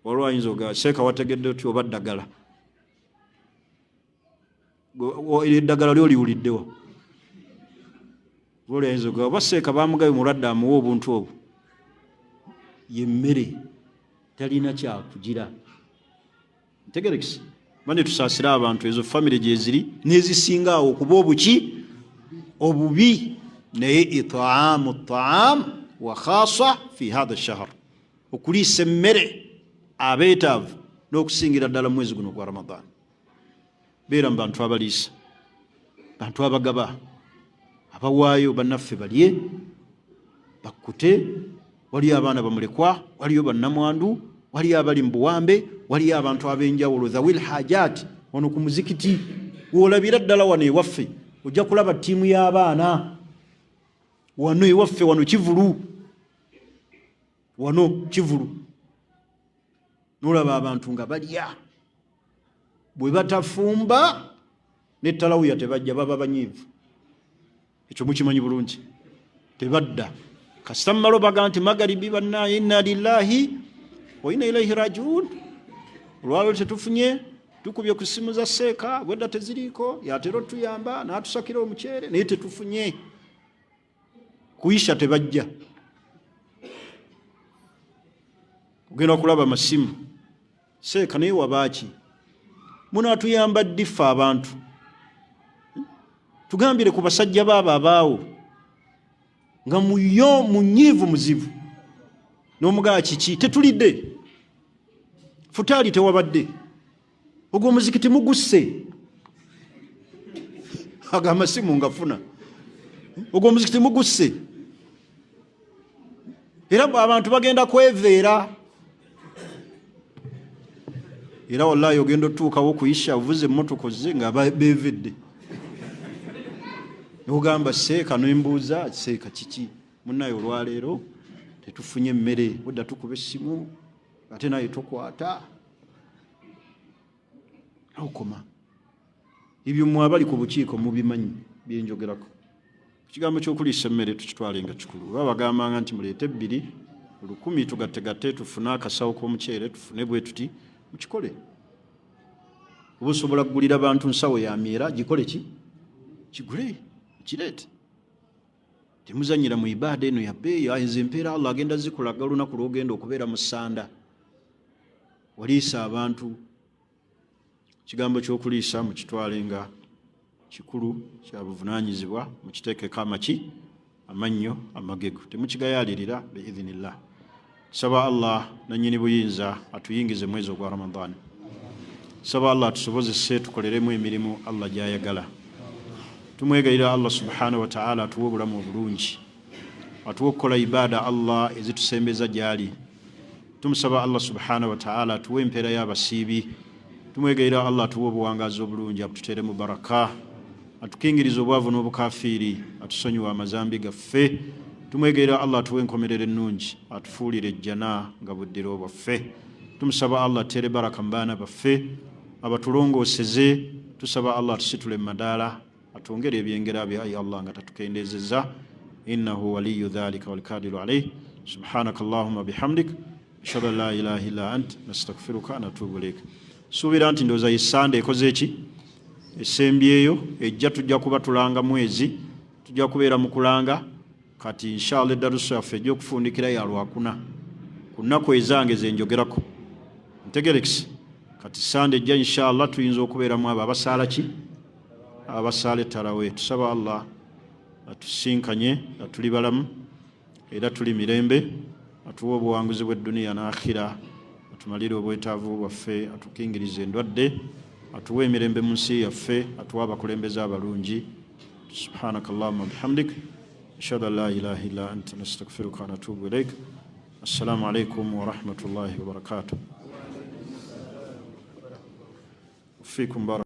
Waliwo ayinza oga seeka wategedde otya oba ddagala eddagala lyo oliwuliddewa? Oli ayinza oga oba seeka bamugabe mulwadde amuwa obuntu obwo yemmere talina kyakugira. Ntegerekise bane, tusaasire abantu ezo famire gyeziri nezisinga awo okuba obuki obubi. Naye itaamu taam wa khasa fi hatha shahr, okuliisa emmere abeetaavu n'okusingira ddala mu mwezi guno gwa Ramadan. Beera mu bantu abaliisa, bantu abagaba, abawaayo bannaffe balye bakkute. Waliyo abaana bamulekwa, waliyo bannamwandu, waliyo abali mu buwambe, waliyo abantu ab'enjawulo, dhawil hajat. Wano ku muzikiti wolabira ddala, wano ewaffe ojja kulaba ttiimu y'abaana wano ewaffe, wano kivulu, wano kivulu, nolaba abantu nga balya. Bwe batafumba netalawuya tebajja, baba banyiivu. Ekyo mukimanyi bulungi, tebadda kasita mumalo baga nti magaribi bannaye, inna lillahi wa inna ilaihi rajiun, olwalwo tetufunye, tukubye ku simu za seeka bwedda teziriiko, yatera otuyamba n'atusakira omuceere naye tetufunye. Kuisha tebajja, ogenda kulaba masimu seeka naye wabaaki munaatuyamba ddi ffe abantu? Tugambire ku basajja baabo abaawo nga muyo munyiivu muzibu n'omugaa kiki tetulidde futaali tewabadde, ogwo omuzikiti mugusse, ago amasimu ngafuna, ogwo omuzikiti mugusse, era abantu bagenda kweveera. Era wallahi ogenda otuukawo okuyisha ovuze emmotoka ozze nga beevedde, ogamba seeka nembuuza seeka kiki munaye olwaleero tetufunye emmere, odda tukuba essimu ate naye tokwata, okoma ebyo. Mwe abali ku bukiiko mubimanyi byenjogerako. Ekigambo ky'okuliisa emmere tukitwale nga kikulu. Oba bagambanga nti muleete 2 1,000 tugattegatte tufune akasawo k'omuceere, tufune bwe tuti, mukikole. Oba osobola kugulira bantu nsawo ya myera, gikole ki, kigule kireete. Temuzanyira mu ibaada eno ya bbeeyi. Ezo empeera Allah agenda zikulaga olunaku lw'ogenda okubeera mu ssanda waliisa abantu. Ekigambo ky'okuliisa mukitwale nga kikulu, kya buvunaanyizibwa, mukiteekeko amaki amannyo amagego, temukigayaalirira biidhinillah. Saba Allah nannyini buyinza atuyingize mwezi ogwa Ramadan. Saba Allah atusobozese tukoleremu emirimu Allah gy'ayagala. Tumwegayirira Allah subhanahu wa ta'ala atuwe obulamu obulungi, atuwe okukola ibaada Allah ezitusembeza gy'ali. Tumusaba Allah subhanahu wa ta'ala atuwe empeera y'abasiibi. Tumwegayirira Allah atuwe obuwangaazi obulungi, abututeeremu baraka, atukingirize obwavu n'obukafiiri, atusonyiwe amazambi gaffe. Tumwegayirira Allah atuwe enkomerero ennungi, atufuulire ejjana nga buddiro bwaffe. Tumusaba Allah ateere baraka mu baana baffe, abatulongooseze. Tusaba Allah atusitule mu madaala, atwongere ebyengera bye ayi Allah nga tatukendeezezza. Innahu waliyu dhalika walkadiru alaih. Subhanaka allahumma bihamdik, ashhadu an la ilaha illa ant, nastaghfiruka natubu ilaik. Suubira nti ndowooza ye Sande ekoze eki esembyeyo ejja, tujja kuba tulanga mwezi, tujja kubeera mu kulanga. Kati inshallah eddaluso yaffe ejja okufundikira ya Lwakuna ku nnaku ezange zenjogerako. Ntegerekise. Kati Sande ejja inshallah tuyinza okubeeramu abo abasaala ki, abasaala ettarawe. Tusaba Allah atusinkanye nga tuli balamu era tuli mirembe, atuwe obuwanguzi bw'edduniya n'akhira, atumalire obwetaavu bwaffe, atukingirize endwadde, atuwe emirembe mu nsi yaffe, atuwe abakulembeze abalungi. Subhanaka Allahumma bihamdik, ashhadu an la ilaha illa anta, nastaghfiruka wa natubu ilaik. Assalamu alaikum warahmatullahi wabarakatuh. Fikum baraka.